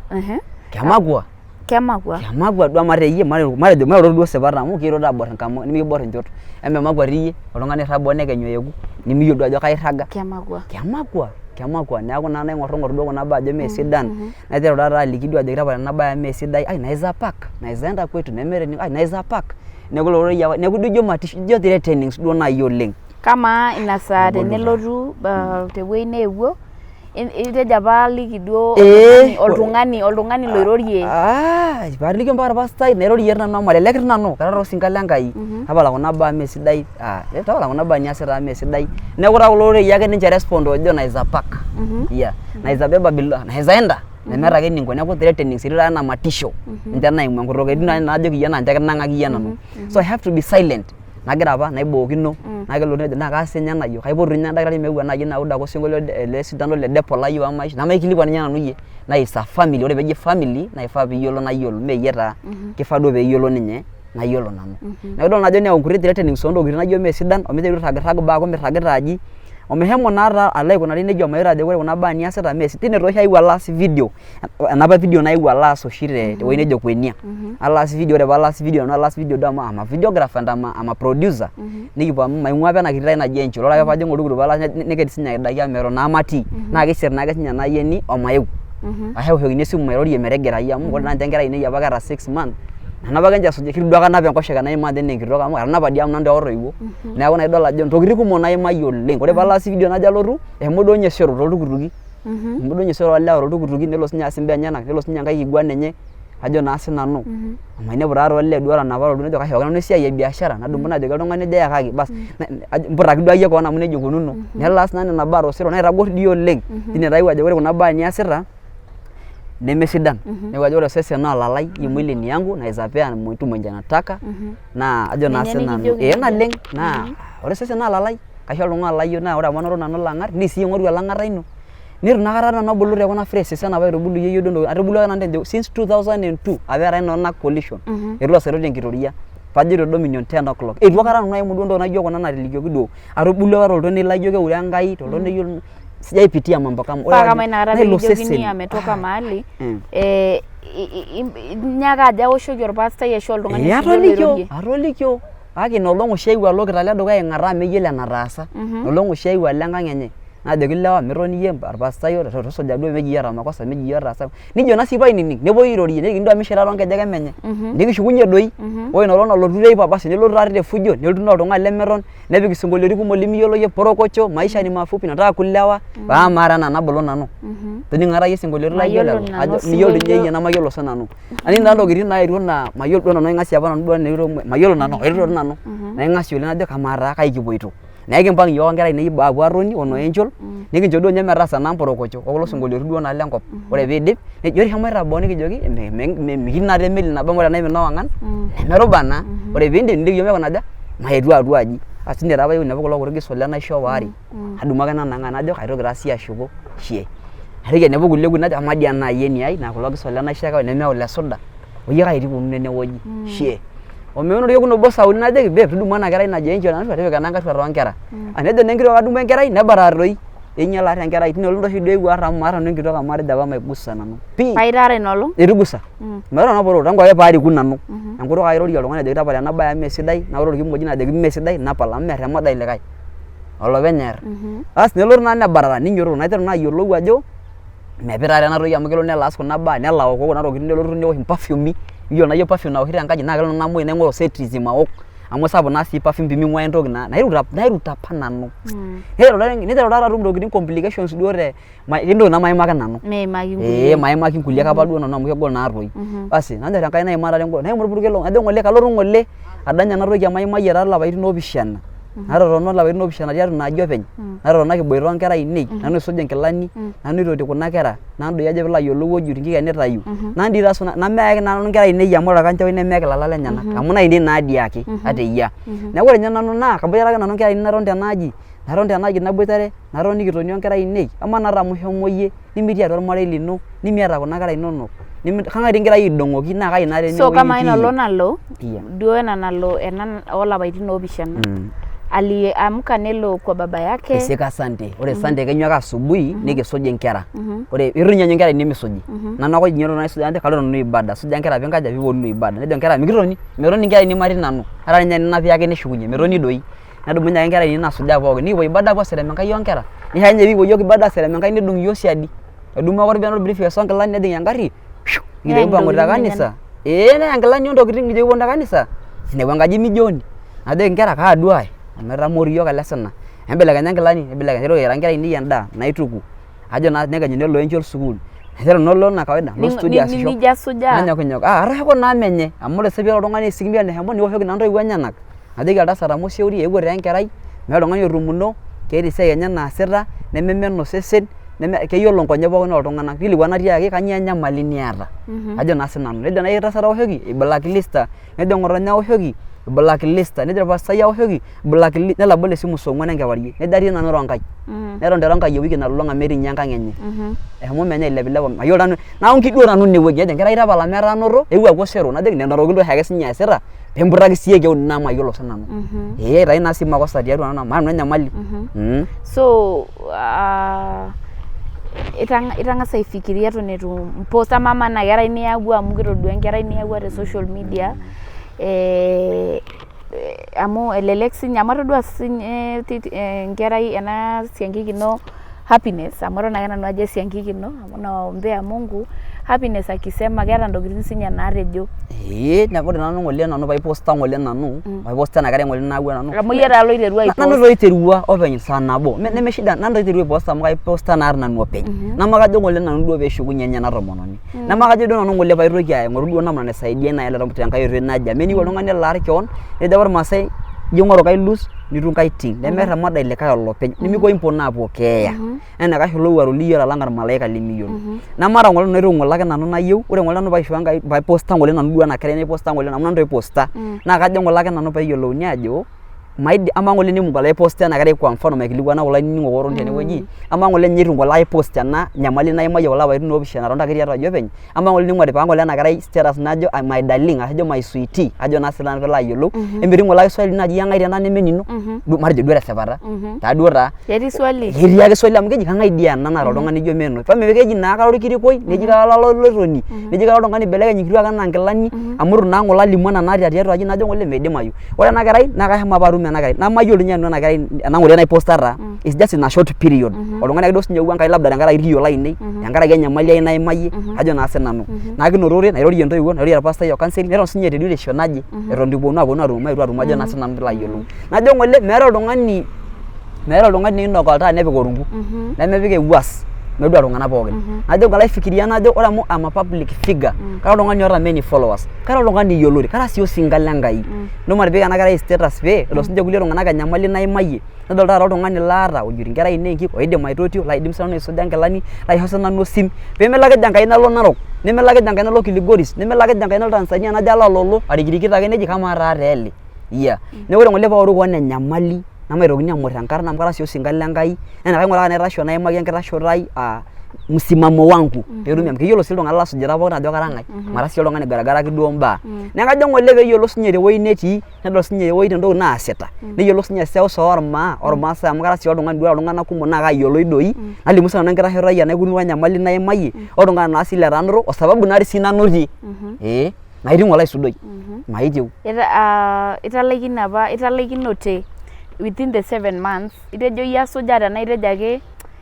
Kemakua. Kemakua. Kemakua duo amu teyie matejo mairoro duo sipat amu kiiro doi aabor inkamuka nimikibor inchot. Ememakua dii iyie oltung'ani oirrag boo nekenyu eeku nimiyiolo duo ajo kairraga. Kemakua. Kemakua, kemakua neeku naa naing'orring'or duo kuna baa ajo mee sidan naiteru taata aliki duo ajoki tapala ena baye amu mee sidai ai naeza park naeza enda kwetu nemeeta eniko ai naeza park neeku ilo rorei apa neeku ijo matisho ijo threatenings duo naaji oleng. Kamaa ina saa tenelotu tewueji neewuo itejo apa aliki duo oltung'ani oltung'ani loirorie. Paaliki mpaka orpastai nairorie nanu amu malelek nanu kara osinka le Nkai tapala kuna baa mee sidai tapala kuna baa niasita amu mee sidai neeku taa kulo rorei ake ninche respond oojo naeza park yeah naeza beba naeza enda nemeeta ake eninko neeku threatenings etii taa ena matisho ninche naimu enkutuk etii naaji naajoki iyie naa ninche kinang'aki iyie nanu so I have to be silent nagira apa naibookino naa kelotu nejo naa kaas ninye ena kaipotu ninye oldakitari meeu ena aji naud ake osinkolio ele sidano le Depo layieu amu maishu nemaikilikuan ninye nanu iyie naa is a family ore peeji family naa ifaa piiyiolo nayiolo mee iyie taa kifaa duo peeyiolo ninye nayiolo nanu neeku idol naa ajo neyau nkuti threatenings oontokitin naijo mee sidan omiteru airragirrag baa aaku mirragita aji omeshomo naa taa alo aikunari nejia omairo ajo ore kuna baa niasita mee sidan tine taa oshi ayewuo alo aas video enapa video nayewuo alo aas oshi tewueji nejo Kwenia alo aas video ore paalo aas video nalo aas video duo amu I'm a videographer and I'm a producer nikipuo amu maing'ua apa ena kiti tai naji Angel ore ake paajing oltukutuk paalo aas neked sinye aidaki amu eton naa matii naa keisir naake sinye ena ayieni omayeu ashu eoshokini esimu mairorie metigirayu amu ore naa ninche inkera ainei apa keeta 6 months nanap ake ninche asuj ketiu duo ake anap enkoshoke naimaa enaa enkitok amu atanapa dii amu nanu dii ake otoiwuo neeku naa idol ajo intokitin kumok naimayie oleng ore paalo aas video najo alotu eshomo duo ninye sero toltukutuki Amu duo ninye sero olewa toltukutuki nelo sinye aas imbaa enyenak nelo sinye enkae kiguana enye ajo naa sinanu omainepu taa olee duo otanapa nejo kaishooki nanu esiai e biashara nadumu najoki oltung'ani nejo yakaki bas mputaki duo akeyie kewon amu nejia ikununo nelo aas naa nena baa tosero naitagor dii oleng tine taa ayieu ajo ore kuna baa niasita nemesidan neeku ajo ore osesen naa olalai hii mwili ni yangu naeza pea mtu mwenye anataka naa ajo naa sinanu ee naleng naa ore osesen naa olalai kaisho oltung'ani layieu naa ore amu anoto nanu ilang'at nilo siyie aing'oru elang'ata ino. Neitu naa aikata nanu abulu te kuna phrases enapa aitubulu yeyio duo ntokitin, atubulua ake nanu te since 2002 apa eetae ina coalition etii Loserian enkitoria pajo te Dominion 10 o'clock. Eitu aikata nanu aimu duo ntoki naijo kuna natolikioki duo. Atubulua ake toltonei laijo keure Enkai, toltonei sijaipitia mambo kama Paa kama inakata naa ilo pikijokini sesen. ametoka mahali Mm. eh, inyaaka ajo aoshoki orpastai ashu oltung'ani Ee oshi duo atolikio, loirorie. atolikio. Kake ina olong oshi aewuo alo kitale edukuya aing'ataa meyiolo enataasa. Ina olong oshi aewuo alo enkang enye. Najoki lewa mitoni iyie orpastai tusuja duo meji iyie oota makosa meji iyie otaasa. Nejo naa sii painining nepuoi airorie nelikini duo mishira toonkejek emenye. Nikishukunye doi. Ore ina olong nalotu teipa basi nelotu taatoi te fujo nelotu naa oltung'ani lemeton nepik isinkolioitin kumok lemiyiolo iyie porokocho maisha ni mafupi nataka kulewa paa amaa taa ena nabulu nanu. Toning'o aikata iyie isinkolioitin laijo Mayiolo lelo? nanu Ajo miyiolo ninye osinkolio. iyie nemayiolo sinanu. Aning taa ntokitin naetuo naa mayiolo duo nanu aing'asie apa nanu duo mayiolo nanu aetuo doi nanu naing'asie oleng najo kamaa taa kai kipuoito. Neeku ekimpang' iyiook o nkera ainei aapuo aatoni o noo Angel nikincho duo ninye metaasa naa mporokocho o kulo sinkolioitin duo naa lenkop. Ore piidip nejo ore eshomoita boo nikijoki mikitii naa emeli nabo amu ore tenaimina ewang'an nemeruba naa. Ore piindip niliki iyiook maikuna aja mayetu atua aji. Asi tine taa apa ainepu kulo kuti giso lenaisho waare nadumu ake nanang'aa najo kaitoki taa sii ashuko shie. Naitoki ainepu kulie kuti najo amaa dii ena ayieni ai naa kulo giso lenaisho ake nemeyau ile suda oyie kai dii ikununo ene wueji shie. Omeeu orkekun obo saa uni najoki babe tudumu ena kerai naji Angel tipika ena nkarri atua nkera. Nejo naa enkitok adumu enkerai nebarare doi einyala aar enkerai tina olong doi oshi eewuo aar amu maata nanu enkitok amu atejo apa maigusa nanu pii. Paa itaara ina olong? Eitu igusa. Metaa nanu obo tangu ake paariku nanu. Enkutuk ake airorie oltung'ani ajoki tapala ena bae amu mesidai naa ore orkimojino ajoki mesidai napal amu mear emadai likae. Olopeny ear. Asi nelotu naa nebarara ninyototo naiteru naa ayiolou ajo mepi taata ena toki amu kelo nelo aas kuna baa nelo aoku kuna tokitin nelotu newosh impafyumi iyiolo naa iyie perfume nawoshi tenkaji naa kelo namuoi naing'oru cetirizine aok amu sapuk naa sii perfume peming'uaya entoki naa nairut apa nanu niteru taata atum intokitin complications duo te entoki nemaimaki nanu Meimaki ee nkulie. maimaki nkulie kapa duo nanu amu kegol naa toi basi nanyor Enkai naima taata engolon naimu orpurkel najo ng'ole kalotu ng'ole adany ena toki amu aimayie taata ilapaitin oopishana natotona ilapaitin oopishana tiatua ina aji openy natotona kiboita onkera ainei nanu oisuj inkilani nanu oitoti kuna kera nanu doi ajo piilo ayiolou oji nkik enitayu nanu dii itaas kuna nameyaki naa nanu inkera ainei amu ore orkanchaoi nemeyaki ilala lenyenak amu inainei naa adiake ata eyia neeku ore ninye nanu naa kaboitare ake nanu inkera ainei naton tena aji naton tena aji naboitare naton nikitoni onkera ainei amaa naa amu ishomo iyie nimitii atua ormarei lino nimiata kuna kera inonok kang'ae dii ingira iyie aidong'oki naa kai naa So kamaa ina tene olong nalo Iya. duo ena nalo ena oolapaitin oopishana aliamka nelo kwa baba yake. Esika Sunday. Ore Sunday kenyo ake asubuhi nikisuj inkera. Ore itu ninye inkera ainei misuji. Nanu ake oinyiototo naisuj najo kaloito nanu ibada. Suja inkera pinkaja piiponunu ibada. Nejo inkera mikitoni, metoni inkera ainei matii nanu. Ata ninye teninap neshukunye metoni doi. Nedumunye ake inkera ainei nasujaa pookin nikipuo ibada apuo aserem Enkai onkera. Nisho ake ninye pikipuo iyiook ibada aserem Enkai nedung iyiook siadi. Edumu ake orbene orbriefcase onkilani nejing engarri nikijo kimpang'u te kanisa. Ee neya nkilani ontokitin nikijo kiponu te kanisa nikinepu enkaji mijooni. Najoki inkera kaa duo ae amu etamoo iyiook ele sina. Embelekenya nkilani nibelekenya naitoki ayiaraki inkera ainei endaa naituku ajo naa nekenyu nelo Angel sukuul. Naiteru nalo enaa kawaida nalo studio aasisho. Nijo asujaa? Nanyoknyok atoshoko naa menye amu ore sii piira oltung'ani esiki eneshomo niwoshoki naa intoiwuo enyenak. Najoki oltasat amu isieurie eewuo taa enkerai meeta oltung'ani otumuno keeta esiai enye naasita nememen osesen keyiolo nkonyek pookin oltung'anak nkilikuana tiaki kainyoo enyamali niata ajo naa sinanu nejo nai oltasat aoshoki blacklist nejo ng'otonye aoshoki blacklist nejo orpastai aoshoki blacklist nelo abol esimu saa ong'uan enkewarie nejo atii nanu Ronkai neton te Ronkai ewiki nalulung'a metii ninye enkang' enye eshomo menye ailepilep mayiolo taa nanu neeku nkiduo nanu inewueji nejo enkerai tapala amu etaa anoto eewuo aaku osero najoki nena tokitin doi oshiake sinye eesita peemputaki siiyie kewon ina amu mayiolo sinanu ee aitayu naa sii makosa tiatua nanu amu maata nanu enyamali. So itang'asa aifikiria eton eitu impost ama amaa ena kerai niyawua amu kitodua enkerai niyawua te social media amu elelek siinye amu atodua siinye enkerai ena siankiki ino Happiness amu eton ake nanu ajo esiankiki ino amu naombea Mungu Happiness akisema keeta ntokitin sinye naatejo. Ee neeku ore nanu ng'ole nanu paiposta ng'ole nanu paiposta ena kerai ng'ole naawua nanu. Amu iyie taa loiterua aipost. Nanu loiterua openy saa nabo neme shida nanu loiterua aipost amu kaiposta naa nanu openy. Nama kajo ng'ole nanu duo peeshukunye ninye ena tomononi. Nama kajo duo nanu ng'ole paitoki aing'oru duo namna naisaidia nai ele tenkae oitoi naje amu eniyieu oltung'ani nelo aar kewon nejo apa irmaasai ijo ing'oru kai lus nitum kai ting nemear emadai likae olopeny nemikoimpot naa apuo keeya. Naa enaikash olowuaru liyiolo alang ormalaika lemiyiolo. Nemaata ng'ole nanu naitoki ng'ole ake nanu nayieu, ore ng'ole nanu paishoo Enkai paiposta ng'ole nanu duo ena kerai naiposta ng'ole amu nanu doi oiposta naa kajo ng'ole ake nanu peeyiolouni ajo Maidi amaa ng'ole nimu aipost ena kerai kwa mfano maikilikuana kulo ainining'ok ootoni tenewueji amaa ng'ole ninye eitu ng'ole aipost ena nyamali naimayie kulo apaitin oopishana atonita ake tiatua aji openy amaa ng'ole nimu atipika ng'ole ena kerai status najo my darling ashu ajo my sweetie ajo naa sinanu piilo ayiolou emetii ng'ole ake swali naji kang'ae ena neme enino matejo duo tesipata taa duo taa Ketii swali. Ketii ake swali amu keji kang'ae dii ena naata oltung'ani lijo meno. Keji naa kara orkirikoi, neji kara olaloitoni, neji kara oltung'ani oibelekeny inkituak anaa nkilani amu eitu naa ng'ole alimu ena naata tiatua aji najo ng'ole meidimayu. Ore ena kerai naa kashomo apa atum ena kerai nemayiolo ninye nanu ena kerai ena ng'ole naiposta taa it's just in a short period. Oltung'ani ake duo sinye oyewuo Enkai labda tenkaraki irkiyo lainei, tenkaraki enyamali ai naimayie ajo naa sinanu. Naa kinotore nairorie intoiwuo, nairorie orpastai o counselling neton sinye te duration naje eton eitu kiponu aponu atumo maetu atumo ajo naa sinanu piilo ayiolou. Najo ng'ole meeta oltung'ani meeta oltung'ani oinok oltaa nepik orungu nemepik ewuas medua iltung'anak pookin. Najo ng'ole aifikiria najo ore amu am a public figure kara oltung'ani oota many followers kara oltung'ani yioloti kara sii osinka le Nkai. Ndio matipika ena kerai status pee edol sinche kulie tung'anak enyamali naimayie nedol taata oltung'ani laata ojut inkera ainei inkik oidim aitotio laidim sinanu aisuja inkilani laisho sinanu osim pemelo ake Enkai nalo Narok nemelo ake Enkai nalo Kilgoris nemelo ake Enkai nalo Tanzania najo alo alolo arikirikito ake neji kamaa taa ele yeah. Neeku ore ng'ole paaoru koon enyamali nemaitokini amor enkarna amu kara sii osinka le Nkai naa ina kaing'uraa naitasho naimaki enkitashoto ai aa msimamo wangu peetumi amu keyiolo sii iltung'anak lasujita pookin ajo kara ng'ae mara sii oltung'ani oigaragaraki duo imbaa. Neeku kajo ng'ole peeyiolou sinye tewuei netii nedol sinye ewuei tentoki naasita neyiolou sinye eseuseu ormaa ormaasai amu kara sii oltung'ani duo iltung'anak kumok naa kaayioloi doi nalimu sinanu enkitashoto ai enaikununo wenyamali naimayie oltung'ani naa sii letaa anoto o sababu natii sii nanotie ee. Maiting olo aisudoi, maitieu. Italaikine apa, italaikinote within the 7 months itejo iyie asuja tenaa itejo ake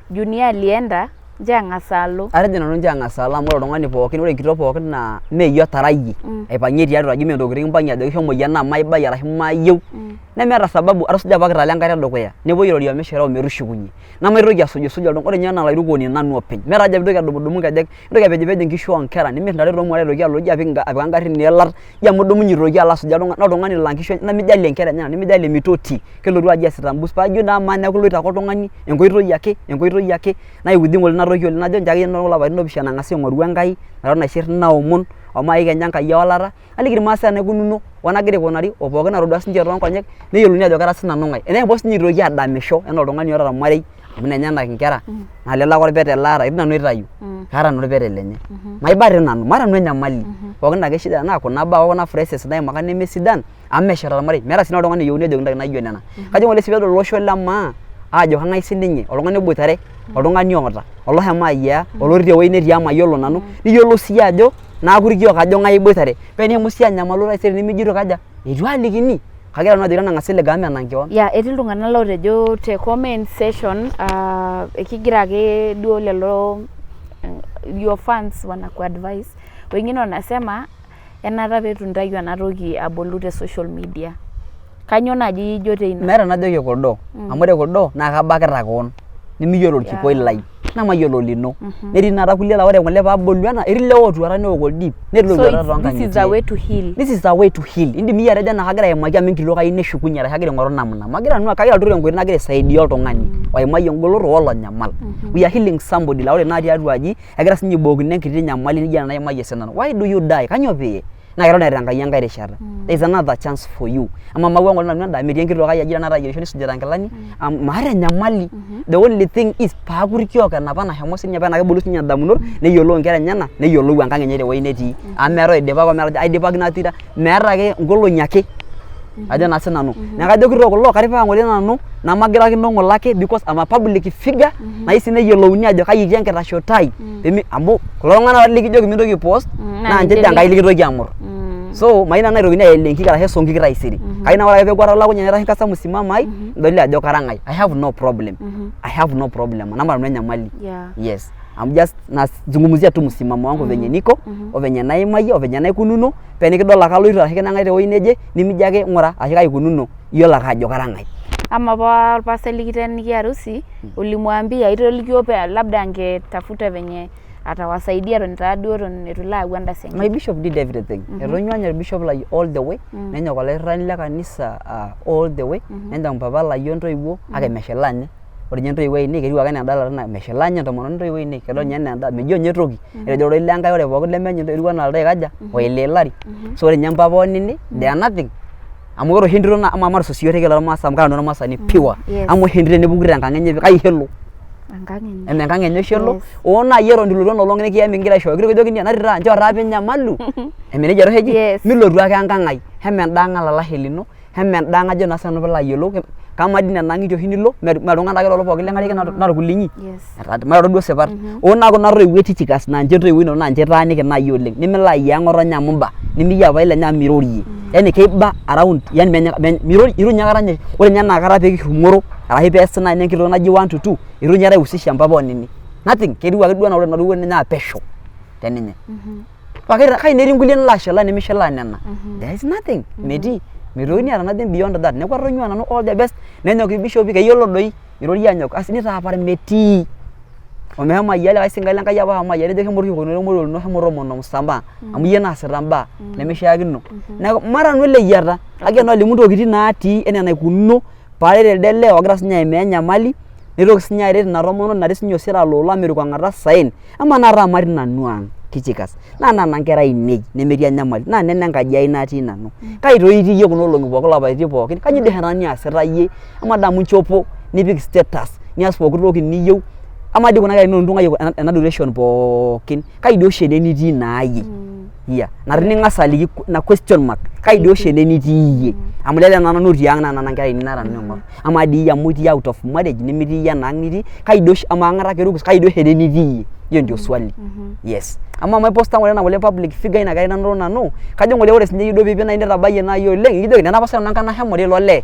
Junior alienda nchoo eng'as alo. Atejo nanu nchoo eng'as alo amu ore oltung'ani pookin, ore enkitok pookin naa mee iyie otarayie aipang'ie tiatua aji mee ntokitin nimpang'ie ajoki shomo iyie ena maibayie arashu mayieu nemeeta sababu atusuja apa kitale enkata edukuya nepuoi airorie omishira ometushukunyie nemaitoki asujusuj oltung'ani ore ninye enaa olairukoni nanu openy meeta haja piintoki adumudumu nkejek Nintoki apejipej inkishu oo nkera, nimir intare too muat aitoki alo ijo apik apika ingarrin iilat, ijo amu idumunye aitoki alo asujaa iltung'anak naa oltung'ani laa inkishu nemijalie inkera enyenak, nemijalie mitoti, kelotu aji eesita mbus paa ijo doi amaa neeku iloito ake oltung'ani enkoitoi ake, enkoitoi ake naiudhi ng'ole ina toki oleng' najo nchoo akeyie nanu kulo apaitin oopishana ang'as aing'oru Enkai naton aishir naomon omaai kenya Enkai ewalata, naliki irmaasai enaikununo wenagira aikunari o pookin natodua sininche toonkonyek neyiolouni ajo kara sinanu ng'ae. Enebo sinye eitoki adamisho enaa oltung'ani oota ormarei amu inenyenak inkera naa lelo ake orpete laata itu nanu aitayu kaata nanu orpete lenye maiba tii nanu maata nanu enyamali pookin ake shida naa kuna baa okuna phrases naimaka nemesidan amu meshet ormarei meeta sii oltung'ani oyieuni nejokini ntokitin naijo nena kajo ng'ole sii peedol olosho le maa aajo kang'ae sininye oltung'ani oboitare oltung'ani oota oloshomo ayiaya olotii tewueji netii amu mayiolo nanu niyiolou siyie ajo naaku irkiok ajo ng'ae iboitare paa tenishomo siyie anyamalu taisere nimijito kaja eitu aalikini kake ore nanu ajoki tanang'asa silig amu menang kewon. Yeah, etii iltung'anak lootejo te comment session kigira ake duo lelo your fans wanakuadvise wengine wanasema enaata pee eitu intayu ena toki abolu te social media. Kainyoo naaji ijo teina? Meeta enajoki kuldo amu ore kuldo naa kabakita kewon nimiyiolo orkikuoi lai nemayiolo olino netii tenakata kulie laa ore ng'ole paabolu ena etii ilewa ootuata neok oldip netii lootuata toonkang'itie. So this is a way to heal. This is a way to heal. Indim iyie atejo enaa kagira aimaki amu enkitok ayieu neshukunye arashu agira aing'oru namna. Magira nanu kagira alotu tenkoitoi nagira aisaidia oltung'ani oimayie engoloto olonyamal. We are healing somebody laa ore naa tiatua aji egira sinye aibookino enkiti nyamali nijo ena naimayie sinanu. Why do you die? Kanyoo piiye? Naa keton eeta Enkai enkae rishata. There is another chance for you. Amaa maua ng'ole nanu endaa metii enkitok ai aji tenakata ayierisho nisujita nkilani maata enyamali. The only thing is paaku irkiok enapa nashomo sinye paa kebolu sinye indamunot neyiolou inkera enyenak neyiolou enkang enye tewuei netii. Amu meetae oidipaka ometaa aidipakino atira meeta ake nkolong'i ake ajo naa sinanu. Neeku kajo kitok kulo katipika ng'ole nanu nemagirakino ng'ole ake because I'm a public figure nayieu sii neyiolouni ajo kai etii enkitashoto ai amu kulo tung'anak likijoki mintoki aipost naa ninche dii Enkai likintoki amor. So mayieu nanu naitokini aelie inkik arashu aisong inkik taisere. Kayieu naa ore ake peeku atalakunye naitashe msimamo ai nidoli ajo kara ng'ae. I have no problem. I have no problem. Namaata nanu enyamali. Yes. I'm just nazungumzia tu msimamo wangu venye niko o venye naimayie o venye naikununo paa enikidol ake aloito arashu kinang'ari tewueji neje nimijo ake ng'ura ashu kai ikununo iyiolo ake ajo kara ng'ae. Ama apa olpastai likiteenikia harusi ulimwambia itolikio pe labda angetafuta venye atawasaidia eton taa duo eton eitu ilo ayau enda My bishop did everything. Etonyua ninye bishop lai all the way, nenyok olairrirani le kanisa all the way, nenyok mpapa lai ontoiwuo kake meshilaa ninye. Ore ninye intoiwuo ainei ketiu ake enaa endala tina meshilaa ninye entomononi intoiwuo ainei kedol ninye enaa endaa mejo ninye toki. Etejo ororei le Nkai ore pookin lemenya etiu enaa oltaa oikaja oililari. So ore ninye mpapa onini they are nothing. Amu ore oshi entito naa amaa matisuj orekie lormaasai amu kara nanu ormaasani pure. Yes. Amaa oshi entito tenepuku tenkang enye kai oshi elo? Enkang enye. Eme enkang enye oshi elo? Yes. Oo naaji eton itu ilotu ena olong nikiyami kigira aishooyo kijokini ena tito nchoo taa piinyamalu. Eme nejia taa oshi eji? Yes. Milotu ake enkang ai, shomo enda ang olalashe lino, shomo enda ang ajo naa sinanu piilo ayiolou, kamaa dii nena ang'itie oshi nilo, mee iltung'anak ake lelo pookin lenkang natukulinyi? Yes. Matodua duo sipat. Oo naa kuna toiwuo e Tychicus naa ninche intoiwuo inono naa ninche itaaniki naaji oleng, nemelo ayiaya ng'otonye amu imba, nimiyiaya papai lenye amu mirorie. Yani keiba around yani itu ninye aikata ninye, ore ninye ena kata pee kirrumoro arashu peesi naaji enkiti toki naji one to two, itu ninye aikata eihusisha mpapa onini. Nothing, ketiu ake duo enaa ore ina toiwuoi ninye naa pesho teninye. Kai netii nkulie nilo ashilaa nemishilaa nena. There is nothing, metii. Meitokini aata nothing beyond that. Neeku atonyua nanu all the best, nenyok irbishopi, keyiolo doi, eirorie anyok, asi nitaa metii. Omeshomo ayia likae sinka lenkai apa oshomo ayia nejo shomo tushukokinore ormoruo lino shomo tomono msamaha amu iyie naasita imbaa nemishiakino. Neeku mara nanu oleyiata agira nanu alimu intokitin natii enaa enaikununo paaret elde lee ogira sinye aimaa enyamali nitoki sinye aret ina tomononi natii sinye osero aloolo ameruko ang'ata isaen. Amaa naa taa matii nanu ang' Tychicus naa nena nkera ainei nemetii enyamali naa nena enkaji ai natii nanu. Kai toi itii iyie kuna olong'i pookin lapaitin pookin kanyoo dii oshi ena niasita iyie amaa dii amu inchopo nipik status nias pooki toki niyieu amaa dii kuna kera inonok nitung'uayie ena duration pookin kai dii oshi ene nitii naa iyie? Yeah ina ning'as aliki ina question mark kai dii oshi ene nitii iyie amu lele naa nanu otii ang naa nena nkera ainei naata nanu aing'orr amaa dii iyie amu itii out of marriage nemitii iyie ena ang nitii kai dii oshi amaa ang'ata keruku kai dii oshi ene nitii iyie hiyo ndio swali yes amaa maiposta ng'ole ena ng'ole public figure ina kerai nanoto nanu kajo ng'ole ore sinye iyie duo piipik nai nitabayie nai oleng ekijoki nena apa sinanu enkang nashomo ilo lee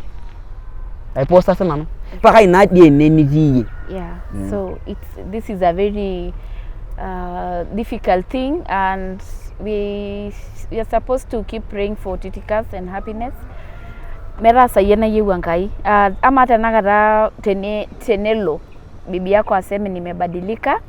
aiposta sinanu paa kai naa dii ene nitii iyie. Yeah, so it's this is a very difficult thing and we are supposed to keep praying for Tychicus and happiness metaasai enayieu Enkai. Amaa tenakata tenelo bibi yako aseme nimebadilika,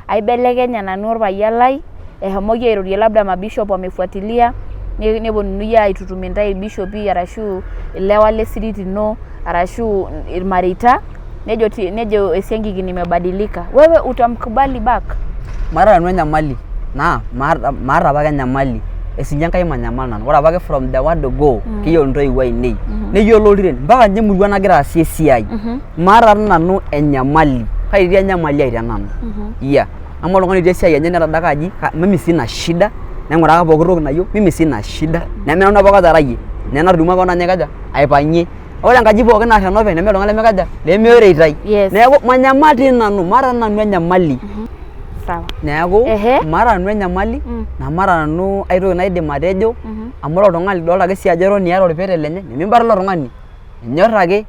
aibelekenya nanu orpayian lai, eshomoki airorie labda mabishop wamefuatilia, neponunui aitutum intae irbishopi arashu ilewa le sirit ino arashu irmareita nejo nejo esiankiki nimebadilika, wewe utamkubali back? Maata nanu enyamali naa maata apake enyamali esinye Enkai manyamal nanu. Ore apake from the word go kiyiolo intoiwuo ainei neyiolo oltiren mpaka ninye emurua nagira aasie esiai. Maata nanu enyamali kai etii enyamali ai tenanu. Yeah amaa oltung'ani otii esiai enye netadaka aji mimi sina shida naing'uraka pooki toki nayieu mimi sina shida neme nanu apake otarayie ninye natudumua kewon aikaja aipang'ie. Ore enkaji pookin naar enopeny nemeeta oltung'ani lemikaja lemeoreitai. Yes. Neeku manyamal tii nanu maata nanu enyamali. Sawa. Neeku maata nanu enyamali namaata nanu ai toki naidim atejo amu ore oltung'ani lidolta ake sii ajo eton iyata orpete lenye nimibata ilo tung'ani inyorr ake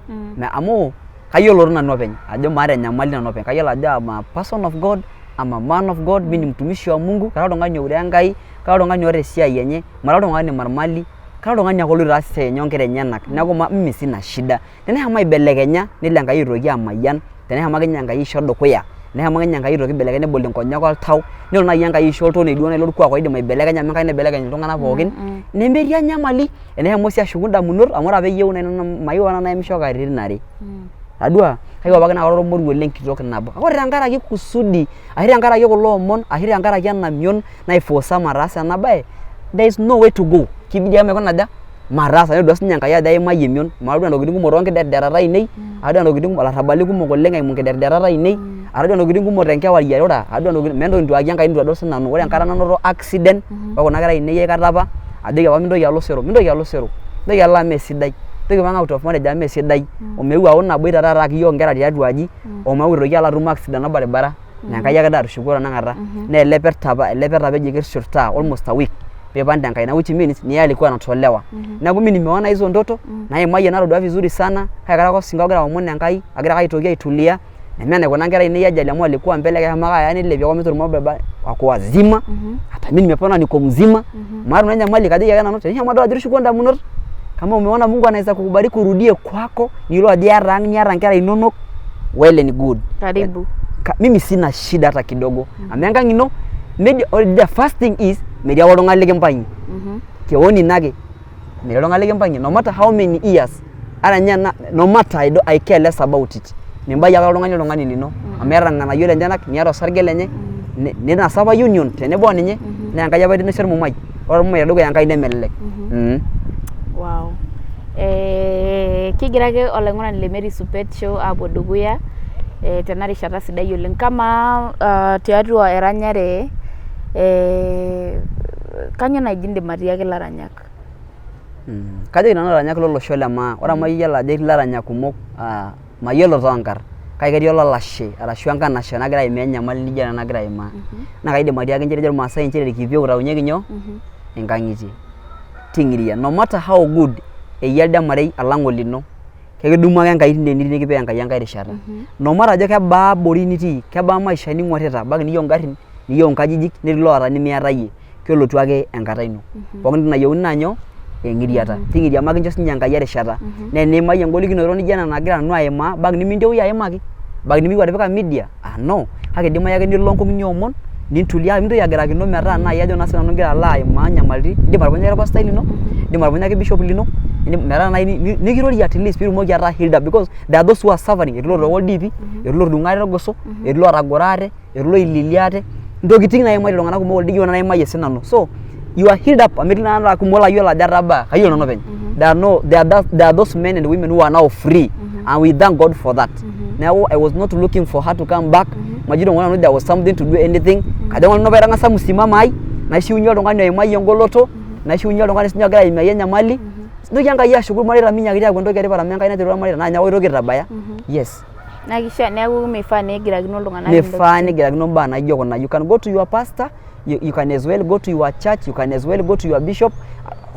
amu kayiolo tii nanu openy ajo maata enyamali nanu openy kayiolo ajo I'm a person of God I'm a man of God mimi ni mtumishi wa Mungu kara oltung'ani oure Enkai kara oltung'ani oota esiai enye mara oltung'ani marmali kara oltung'ani ake oloito aas esiai enye onkera enyenak neeku mimi sina shida teneshomo aibelekenya nelo Enkai aitoki amayian teneshomo ake ninye Enkai aisho dukuya neshomo ake ninye Enkai aitoki aibelekeny nebol inkonyek oltau nelo naaji Enkai aisho oltonei duo naaji lorkuak oidim aibelekenya amu Enkai naibelekeny iltung'anak pookin nemetii enyamali teneshomo sii ashuku indamunot amu ore apa eyieu naaji nanu mayieu apa nanu nayamisho katitin are tadua kayieu apake naa kara ormoruo lenkitok nabo kake ore tenkaraki kusudi ashu tenkaraki kulo omon ashu tenkaraki ena mion naifosa mataasa ena baye there is no way to go kibidi ake maikuna aja mataasa nedua sinye Enkai ajo aimayie emion amu atodua ntokitin kumok tonkidetidetat ainei atodua ntokitin kumok ilarrabali kumok oleng eimu nkidetidetat ainei atodua ntokitin kumok tenkewarie airura atodua ntokitin meeta entoki nitu ayaki Enkai nitu adol sinanu ore enkata nanoto accident okuna kera ainei aikata apa ajoki apa mintoki alo osero mintoki alo osero mintoki alo amu mesidai mintoki aipang out of marriage amu mesidai omeu aaku naboita taata ake iyiok inkera tiatua aji omeu aitoki alo atum accident orbaribara naa Enkai ake natushukuo tenakata naa ele pet apa ele pet apa eji kirshurtaa almost a week piipang tenkaina which means ni yeye alikuwa anatolewa neeku mi nimeona hizo ndoto naimayie natodua vizuri sana kake kara ake osinka ogira aomon Enkai agira ake aitoki aitulia neme enaikuna nkera ainei ajali amu alikuwa mbele keshomo ake aya nilepie omituruma orbaribara wako wazima hata mimi nimepona niko mzima maata nanu enyamali kajoki ake nanu tenishomo adol ajo itushukuo indamunot kama umeona Mungu anaweza kukubariki urudie kwako niyiolou ajo iyata ang niata nkera inonok well and good. Karibu. Mimi sina shida hata kidogo amu enkang ino the first thing is metii apa oltung'ani likimpang'ie kewon ino ake metii oltung'ani likimpang'ie no matter how many years ata ninye ena no matter I, I care less about it mimbayie ake oltung'ani oltung'ani lino amu iyata irng'anayio lenyenak niata osarge lenye ninasa apa union tenebo oninye naa Enkai apa inosie ormumai ore ormumai tedukuya Enkai nemelelek. Wow. Kigira ake olaing'urani le Mary Supet Show aapuo dukuya tena rishata sidai oleng. Kamaa tiatua eranyare kanyoo naaji indim atiaki ilaranyak? Kajoki nanu ilaranyak lolosho le maa, ore amu ayiolo ajo etii ilaranyak kumok mayiolo toonkarn kake ketii olalashe arashu enkanashe nagira aimaa enyamali nijo ena nagira aimaa. Naa kaidim atiaki nchere ejo irmaasai nchere irkipieu itaunyeki nyoo? Inkang'itie. Ting'iria no matter how good eyia elde marei alang olino, kekidumu ake Enkai tine nitii nikipik Enkai enkae rishata. No matter ajo kebaa abori nitii, kebaa maisha ning'orita, ebaiki niyieu ingarrin, niyieu inkajijik, netii loota nemiata iyie, kelotu ake enkata ino. Pookin toki nayieuni naa nyoo? Eng'iriata. Ting'iria makincho sininye Enkai erishata. Naa eniimayie engolikinoto nijo ena nagira nanu aimaa, ebaiki niminteru iyie aimaki, ebaiki nimiyieu atipika media, ah no, kake idimayu ake nilo nkung niomon, nintulia mintoki agirakino metaa nai ajo naa sinanu igira alo aimaa nyamalitin, indim atudumunye orpastai lino, indim atudumunye bishop lino, metaa nai nikirorie at least piitumoki ataa healed up because there are those who are suffering, etii lotooko ildiipi, etii lotudung'o ate irgoso, etii lotagoro ate, etii loililia ate, ntokitin naimatie iltung'anak kumok oleng nijo naimayie sinanu. So you are healed up amu etii iltung'anak kumok layiolo ajo atabaa, kayiolo nanu openy. There are no, there are, there are those men and women who are now free and we thank God for that. Neeku I was not looking for her to come back. Majito ng'ole nanu there was something to do anything. Kajo ng'ole nanu paitang'asa msimamo ai, naishiunye oltung'ani oimayie engoloto, naishiunye oltung'ani sinye ogira aimayie enyamali. Nitoki Enkai ashukuru irmareita minyaakiti aaku entoki etipat amu Enkai naiterua irmareita naa ninye ake oitoki aitabaya. Yes. Naa kishaa neeku mifaa negirakino iltung'anak Mifaa nigirakino imbaa naijo kuna. You can go to your pastor, you can as well go to your church, you can as well go to your bishop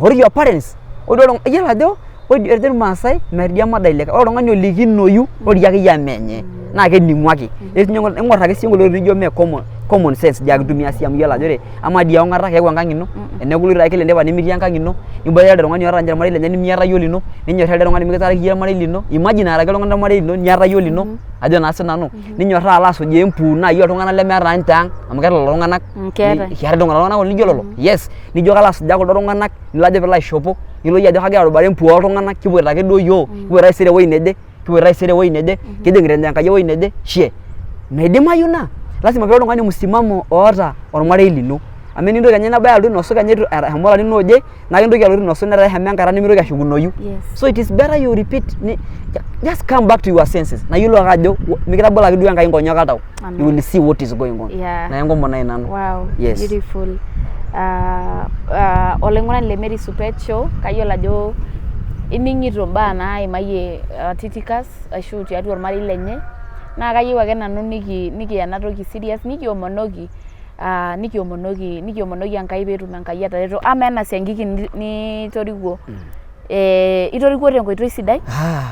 or your parents. Ore iyiolo ajo ore ejo irmaasai merdia emadai likae. Ore oltung'ani olikinoyu ore akeyie amu menye naa kening'u ake. Ing'or ake sii enkolong nijo mee common sense ijo ake intumia sii amu iyiolo ajo ore amaa dii ong'ata keeku enkang ino eneeku iloito ake kila enteipa nimitii enkang ino niboitare elde tung'ani oota ninye ormarei lenye nemiata iyie olino ninyorraa elde tung'ani mikitaraki iyie ormarei lino imagine aaraki oltung'ani ormarei lino niata iyie olino ajo naa sinanu ninyorraa alo asujaa empuun naaji oltung'anak lemeeta ninche ang amu keeta lelo tung'anak Keetae. Keetae iltung'anak lijo lelo yes nijo kalo asujaa kuldo tung'anak nilo ajo piilo aishopo nilo iyie ajo kagira arubare empuun oltung'anak kipuoito ake duo iyiook kipuoito taisere ewueji neje kipuoito taisere ewueji neje kijing'ita Enkai ewueji neje shie meidimayu ina lazima pee oltung'ani msimamo oota ormarei lino amu enintoki kenya nabaya alotu ainosu kenya eshomo ilarin ooje naa kintoki alotu ainosu netaa eshomo enkata nimitoki ashukunoyu so it is better you repeat just come back to your senses nayiolou ake ajo mikitabolo ake duo Enkai nkonyek oltau you will see what is going on naa enkomono ai nanu. Wow, beautiful. Olaing'urani le Mary Supet Show kayiolo ajo ining'ito imbaa naimayie Titikas ashu tiatua ormarei lenye naa kayieu ake nanu nikiya ena toki serious nikiomonoki nikiomonoki nikiomonoki Enkai peetum Enkai atareto. Amaa ena siankiki nitorikuo itorikuo tenkoitoi sidai?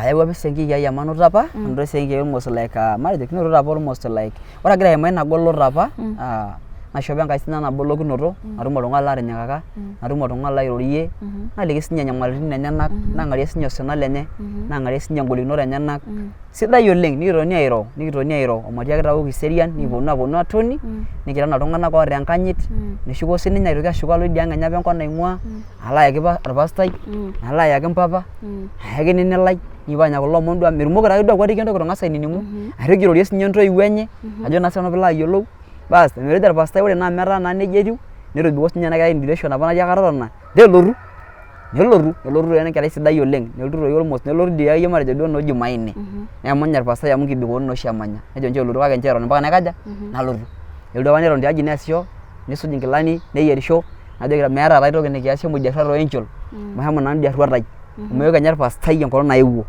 Ayawua apa esiankiki ai amu anoto apa, anoto esiankiki ai almost like matejo kinotote apa almost like ore agira aimaa ina goloto apa naisho apa Enkai sinanu ina bolokinoto natum oltung'ani latinyikaka natum oltung'ani lairorie naliki sininye inyamalitin enyenak nang'arie sininye osina lenye nang'arie sininye ingolikinot enyenak sidai oleng nikitoni airo nikitoni airo omatiaki taa kiserian nikiponu aponu atoni nikira anaa iltung'anak oota enkanyit neshuko sininye aitoki ashuko alo idia ang enye apa enkop naing'ua alo ayaki orpastai nalo ayaki mpapa nayaki nini lai nikipuo anya kulo omon duo amu mitumoki taake duo akuatiki entoki eitu ing'as ainining'u aitoki airorie sininye intoiwuo enye ajo naa sinanu piilo ayiolou baas ometejo orpastai ore naa amu etaa naa nejia etiu netobiko sininye ena kerai in relation apa natii akata tona nelotu nelotu nelotu doi enkerai sidai oleng nelotu doi almost nelotu dii akeyie matejo duo noo jumanne neshomo ninye orpastai amu nkibikoni naa oshi emanya nejo nchoo elotu kake nchoo eton mpaka naikaja nalotu nelotu apa neton tiaji neesisho nisuj inkilani neyierisho najoki meeta taa aitoki nikias shomo idia rruat o Angel mashomo nanu idia rruat ai amu kenya orpastai enkolong naewuo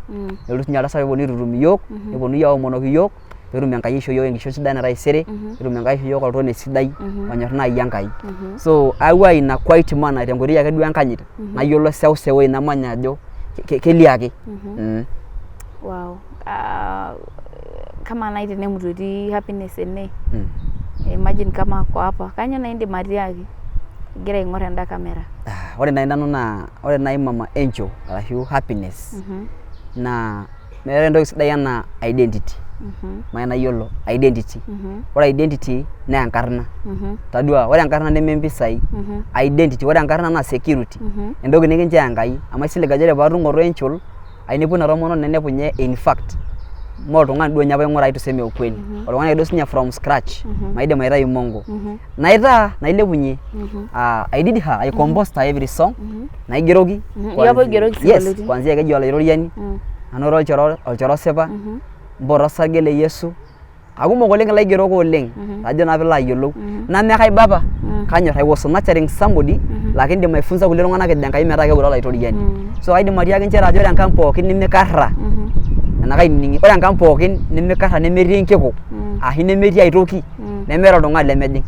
nelotu sinye oltasat neponunui aitutum iyiok neponunui aomonoki iyiok peetum Enkai aishoo iyiok enkishon sidai ena taisere netum Enkai aishoo iyiok oltonei sidai onyor naaji Enkai so ayawua ina quiet manner tenkoitoi ake duo enkanyit nayiolo seuseu ewueji namanya ajo kelio ake. Wow. Kama nai tenemutu etii Happiness ene imagine kama ako hapa kanyoo nai indim atiaki igira aing'or enda camera? Ore nai nanu naa ore nai mama Angel arashu Happiness naa meetae entoki sidai enaa identity mayiolo nayiolo identity ore identity naa enkarna tadua ore enkarna neme impisai identity ore enkarna naa security entoki nikinchoo Enkai amu aisilig ajo ore paatum ng'oto Angel ainepua ina tomononi nainepu ninye in fact Mee oltung'ani duo ninye apa aing'ura tuseme ukweli. Oltung'ani ake duo sinye from scratch. Maidim aitayu mongo. Naitaa nailepunye. I did her, I composed her every song. Naigeroki. Iyie apa oigeroki Yes, isinkolioitin? kuanzia keji Olaitoriani. Anoto olchore osipa. Mpoto osarge le Yesu. Akumok oleng ilaigerok oleng. Ajo naa piilo ayiolou. Neme kaiba apa. Kanyor I was nurturing somebody laa kiindim aifunza kulie tung'anak ejo Enkai metaa keure Olaitoriani. So kaidim atiaki nchere ajo ore enkang pookin nimikarra nena kainining'i ore enkang pookin nimikarra nemetii enkiku ashu nemetii ae toki nemeeta oltung'ani lemejing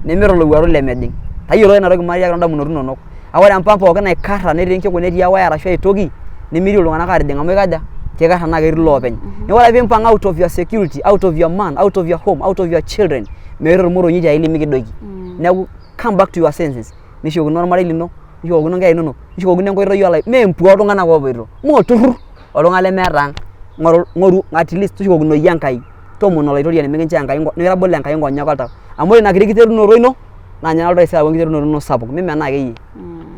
nemeeta olowuaru lemejing. Tayiolo ina toki matiaki toondamunot inonok. Kake ore enkang pookin naikarra netii enkiku netii ewaya arashu ae toki nemitiu iltung'anak aatijing amu ikaja kikarra naa ketii iloopeny. Neeku ore ake piimpang out of your security, out of your man, out of your home, out of your children meeta ormotonyi tiai limikidoiki. Neeku come back to your senses nishukokino ormarei lino, nishukokino inkera inonok, nishukokino enkoitoi olae mee empua oltung'anak oopoito, mee olturrur oltung'anak lemeeta ang'. Ng'oru ng'oru at least tushukokinoyu Enkai, toomono Olaitoriani mikinchoo Enkai mikitabolo Enkai nkonyek oltau. Amu ore ina kiti kiterunoto ino naa ninye nalotu taisere aaku enkiterunoto ino sapuk, mimenaa akeyie.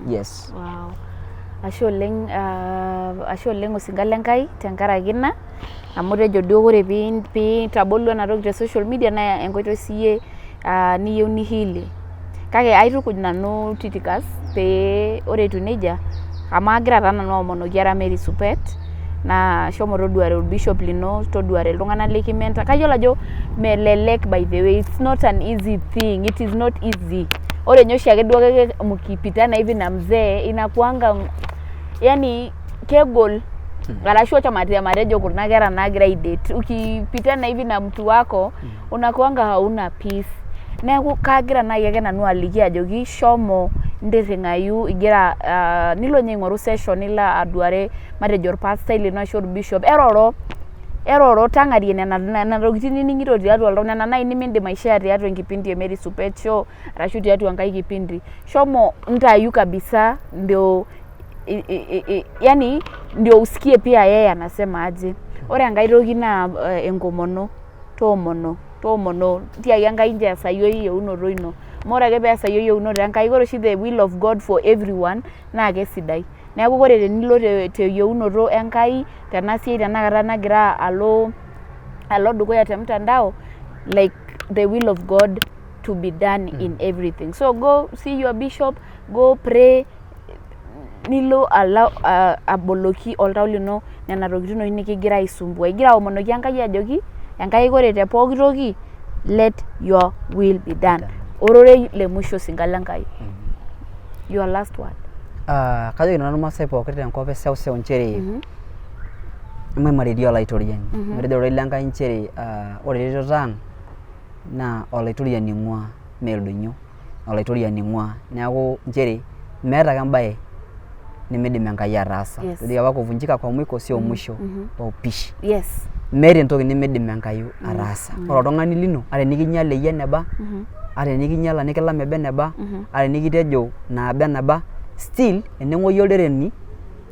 Yes. Wow. Ashe oleng, ashe oleng osinka le Nkai tenkaraki ina amu itejo duo ore piitabolu ena toki te social media naa enkoitoi siyie niyieu nihealie. Kake aitukuj nanu Tychicus pee ore etiu nejia amu agira taa nanu aomonoki ara Mary Supet naa shomo toduare olbishop lino, toduare iltung'anak liki mentor. Kayiolo ajo melelek by the way, it's not an easy thing, it is not easy. Ore ninye oshiake duo ake mkipitana hivi na mzee inakuanga yani kegol arashu acha matejo kuna kera naagira aidate, ukipitana hivi na mtu wako unakuanga hauna peace. Neeku kagira nai ake nanu aliki ajoki shomo ntirring'ayu igira nilo ninye aing'oru session nilo aduare matejo orpastai lino ashu orbishop eroro eroro tang'arie nena nena tokitin nining'ito tiatua oltau nena nai nimiindim aishare tiatua enkipindi e Mary Supet Show arashu tiatua enkae kipindi. Shomo ntayu kabisa ndio yani ndio usikie pia yeye anasema aje. Ore enkae toki naa enkomono, toomono, toomono tiaki Enkai nchoo eesayu eyieunoto ino. Amu ore ake peesayu eyieunoto Enkai, ore oshi the will of God for everyone naa kesidai. Neeku ore tenilo teyieunoto Enkai tena siai tenakata nagira alo alo dukuya te mtandao like the will of God to be done in everything. So go see your bishop, go pray, nilo alo aboloki oltau lino nena tokitin oshi nikigira aisumbua. Igira aomonoki Enkai ajoki, Enkai ore te pooki toki let your will be done. Ororei le mwisho osinka le Nkai. Your last word. Ah, kajoki nanu irmaasai pooki tenkop e seuseu nchere maimarietie Olaitoriani. Amu etejo ororei le Nkai nchere ah, ore eretoto ang naa Olaitoriani ing'uaa mee ildonyio, Olaitoriani ing'uaa. Neeku nchere meeta ake embae nemidim Enkai ataasa. Yes. Etejo apa kuvunjika kwa mwiko sio mwisho wa upishi. Yes. Meeta entoki nemidim Enkai ataasa. Ore oltung'ani lino ata enikinyiala eyia eneba, ata enikinyiala nikilam eba eneba, ata enikitejo naaba eneba, still eneng'uoyu oldereni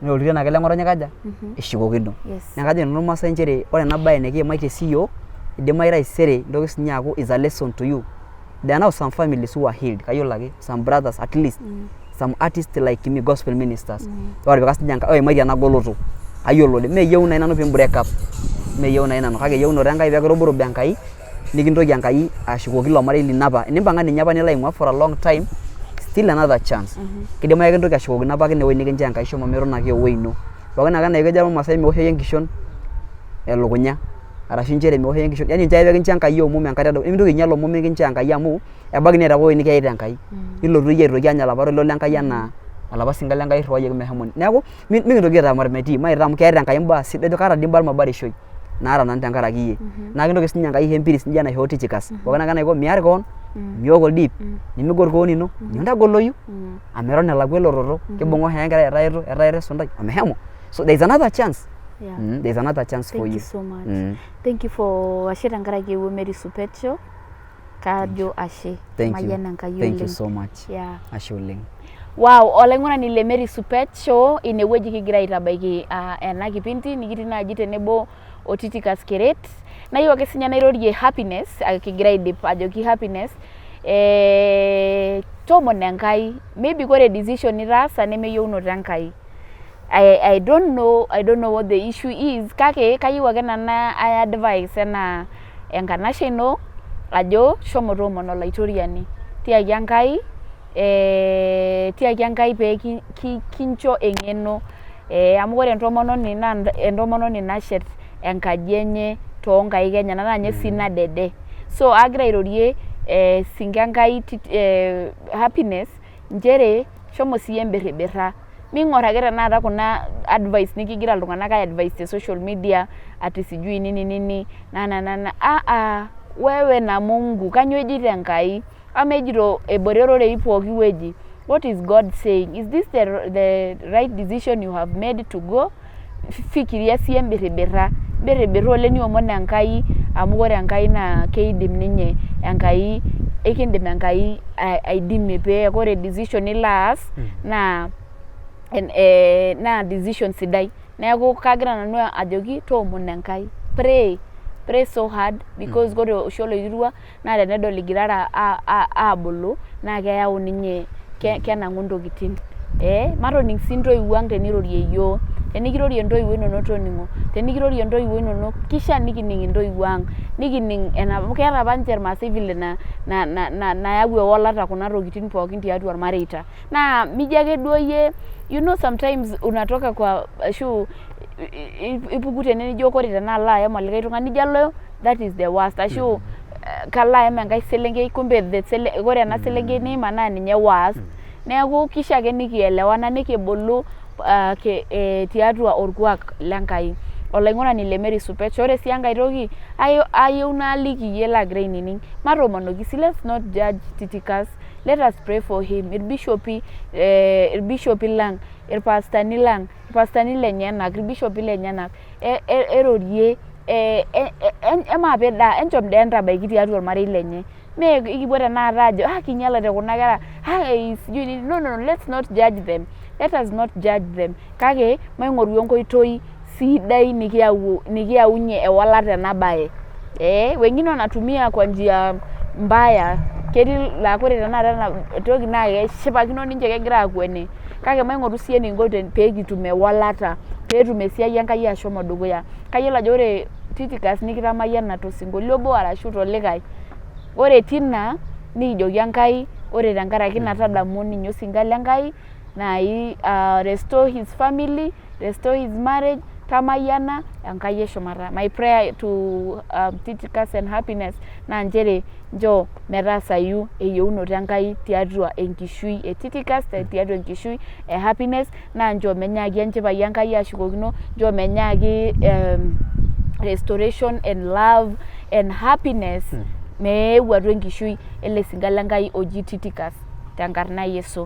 naa oltiren ake leng'otonye ikaja eshukokino. Yes. Neeku kajoki nanu irmaasai nchere ore ena bae nikiimaitie siyiok idimayu taisere nitoki sininye aaku is a lesson to you. There are now some families who are healed, kayiolo ake some brothers at least some artists like me gospel ministers otipika sininche Enkai oimaitie ena goloto kayiolo oleng. Meyieu naaji nanu pee break up, meyieu naaji nanu kake eyieunoto Enkai pee kirubirub Enkai nikintoki Enkai ashukoki ilo marei lino apa. Enimpang'a ninye apa nilo aing'ua for a long time still another chance. Kidimayu nikintoki ashukokino apake ine wueji nikinchoo Enkai shomo miton ake ewueji ino. Pookin ake enaa kejo irmaasai meoshoki enkishon elukunya arashu nchere meoshoki enkishon yani nchoo ake pee kincho Enkai omom enkata edukuya nimintoki ainyial omom nikinchoo Enkai amu ebaiki neeta apa ewueji nikiyaita Enkai nilotu iyie aitoki anya olapa toilo le Nkai enaa olapa sinka le Nkai oirriwayioki meshomo. Neeku mikintoki aitaa ormetii maitaa amu keeta Enkai imbaa sidan kaata dii imbaa ormabarishoi naata nanu tenkaraki iyie. Naa kintoki sii ninye Enkai aisho empiris nijo enaishoo Tychicus pookin ake enaiko miar kewon, miok oldip, nimigor kewon ino, nintagoloyu amu eton elakwa elototo kibung'a oshiake enkerai etaeto etaeto esuntai omeshomo. So there is another chance. Yeah. There is another chance for Thank you. you so much. Thank you for ashe tenkaraki ewuo Mary Supet Show. Kajo ashe. Thank you. Mayian Enkai Thank you oleng. so much. Yeah. Ashe oleng. Wow, olaing'urani le Mary Supet Show inewueji kigira aitabaiki ena kipindi nikitii naaji tenebo o Tychicus Keret. Nayieu ake sinye nairorie happiness kigira aidip ajoki happiness toomono Enkai, maybe kore decision nitaasa nemeyieunoto Enkai. I don't know what the issue is, kake kayieu ake nanu ai advice enaa enkanashe ino ajo shomo toomono olaitoriani, tiaki Enkai tiaki Enkai pee kincho eng'eno amu ore entomononi naa entomononi nashet enkaji enye toonkaik enyenak naa ninye sii nadede. So agira airorie sinka Enkai Happiness nchere shomo siiyie embirribirra, ming'orr ake tenakata kuna advice nikigira iltung'anak ai advice te social media ati sijui nini nini nananana wewe na Mungu, kanyoo ejito Enkai? Amaa ejito ebore ororei pooki wueji? What is God saying? Is this the right decision you have made to go? Fikiria siiyie embirribirra, mbirribirra oleng niomon Enkai amu ore Enkai naa keidim ninye Enkai, ekindim Enkai aidimie pee ore decision nilo aas naa naa decision sidai. Neeku kagira nanu ajoki toomono Enkai, pray, pray so hard because ore oshi oloirirua naa tenedol igirara aabulu naa keyau ninye kenang'u intokitin. Matoning sii intoiwuo ang tenirorie iyiok, tenikirorie intoiwuo inonok toning'o, tenikirorie intoiwuo inonok kishaa nikining intoiwuo ang, nikining amu keeta apa ninche irmaasai vile nayau ewalata kuna tokitin pookin tiatua irmareita. Naa mijo ake duo iyie sometimes unatoka kwa ashu ipuku tene nijo ore tenalo ayam olikae tung'ani nijo alo that is the worst ashu kalo ayam enkae selenkei kumbe ore ena selenkei niima naa ninye worst. Neeku kishaa ake nikielewana nikibulu tiatua orkuak le Nkai. Olaing'urani le Mary Supecho. Ore sii enkae toki ayieu naaliki iyie lagira ainining, matoomonoki sii, let's not judge Tychicus, let us pray for him. Irbishopi irbishopi lang, irpastani lang, irpastani lenyenak, irbishopi lenyenak, erorie emaape daa enchom dee entabaiki tiatua ormarei lenye. Mee ekipuo tenakata aajo ah kinyialate kuna kera ah sijui nini, no no, let's not judge them, let us not judge them, kake maing'oru enkoitoi sidai nikiyau nikiyaunye ewalata ena baye. Wengine wanatumia kwa njia mbaya, ketii laa ore tenakata ena toki naa keshipakino ninche kegira akweni, kake maing'oru siyie enikinko pee kitum ewalata peetum esiai Enkai ashomo dukuya. Kayiolo ajo ore Tychicus nikitamayiana tosinkolio obo arashu tolikae, ore tina nikijoki Enkai ore tenkaraki ina tadamu ninye osinka le Nkai nai restore his family, restore his marriage, tamayiana Enkai eshumata. My prayer to Tychicus and Happiness naa nchere nchoo metaasayu eyieunoto Enkai tiatua enkishui e Tychicus, tiatua enkishui e Happiness naa nchoo menyaaki enchipai Enkai ashukokino, nchoo menyaaki restoration and love and happiness meeu atua enkishui ele sinka le Nkai oji Tychicus tenkarna e Yesu.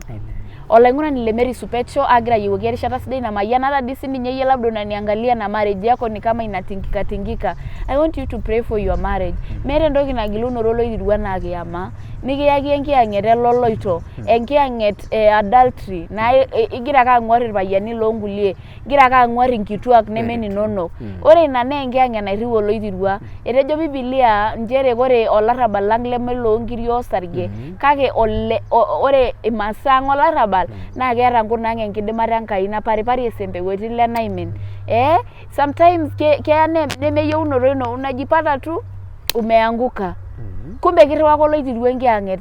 Olaing'urani le Mary Supecho agira ayiewuaki erishata sidai namayiana ata dii sininye iyie labda unaniangalia na marriage yako ni kama inatingika tingika. I want you to pray for your marriage. Meeta entoki nagilunore oloirirua enaa kiyama, nikiyaki enkiyang'et eloloito, enkiyang'et e adultery naa igira ake ang'uar irpayiani loonkulie, igira ake ang'uar inkituak neme ininonok. Ore ina naa enkiyang'et nairriu oloirirua. Etejo Bibilia nchere ore olarrabal lang leme loonkiri osarge kake ole ore imasaa ang olarrabal naa keeta nkuna ang enkidimata Enkai napariparie isempeutin lenaimin. Sometimes keya nemeyieunoto ino unajipata tu umeanguka. Kumbe kirriwaka oloirirua enkiyang'et,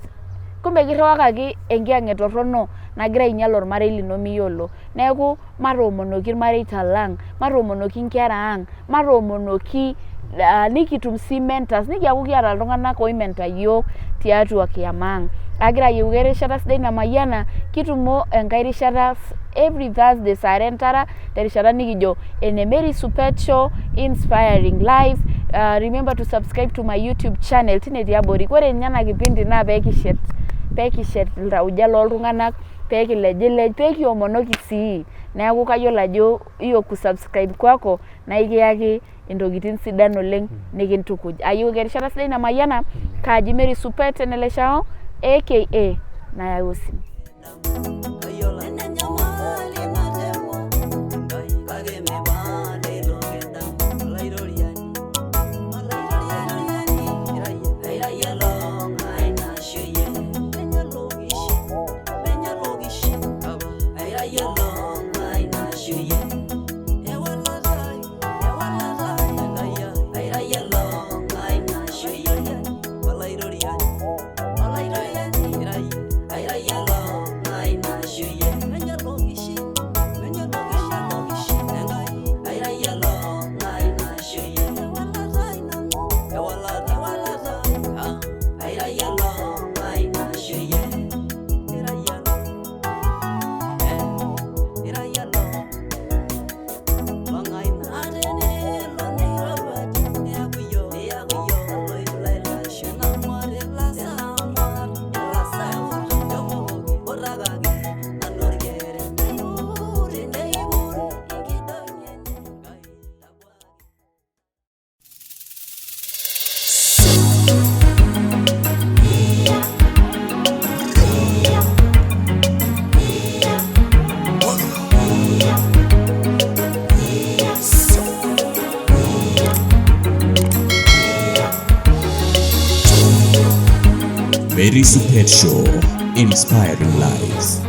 kumbe kirriwakaki enkiyang'et torrono nagira ainyial ormarei lino miyiolo. Neeku matoomonoki irmareita lang, matoomonoki inkera ang, matoomonoki nikitum sii mentors, nikiaku kiata iltung'anak oi mentor iyiok tiatua kiama ang. Agira ayiewuaki erishata sidai namayiana, kitumo enkae rishata every Thursday saa are entara terishata nikijo ene Mary Supecho inspiring lives. Remember to subscribe to my YouTube channel tine tiabori. Ore ninye ena kipindi naa peekishet peekishet iltauja loltung'anak peekilejilej peekiomonoki sii. Neeku kayiolo ajo hiyo kusubscribe kwako naa ikiyaki intokitin sidan oleng nikintukuj. Ayiewuaki erishata sidai namayiana, kaaji Mary Supet Eneleshao aka Nayau Osim. Enenyamali natemwa Enkai kake mibala ilo kidamu Olaitoriani Olaitoriani airayie olong'ai nashoyie Menye lokishi menye lokishi airayie olong'ai nashoyie. Mary Supet Show, inspiring lives.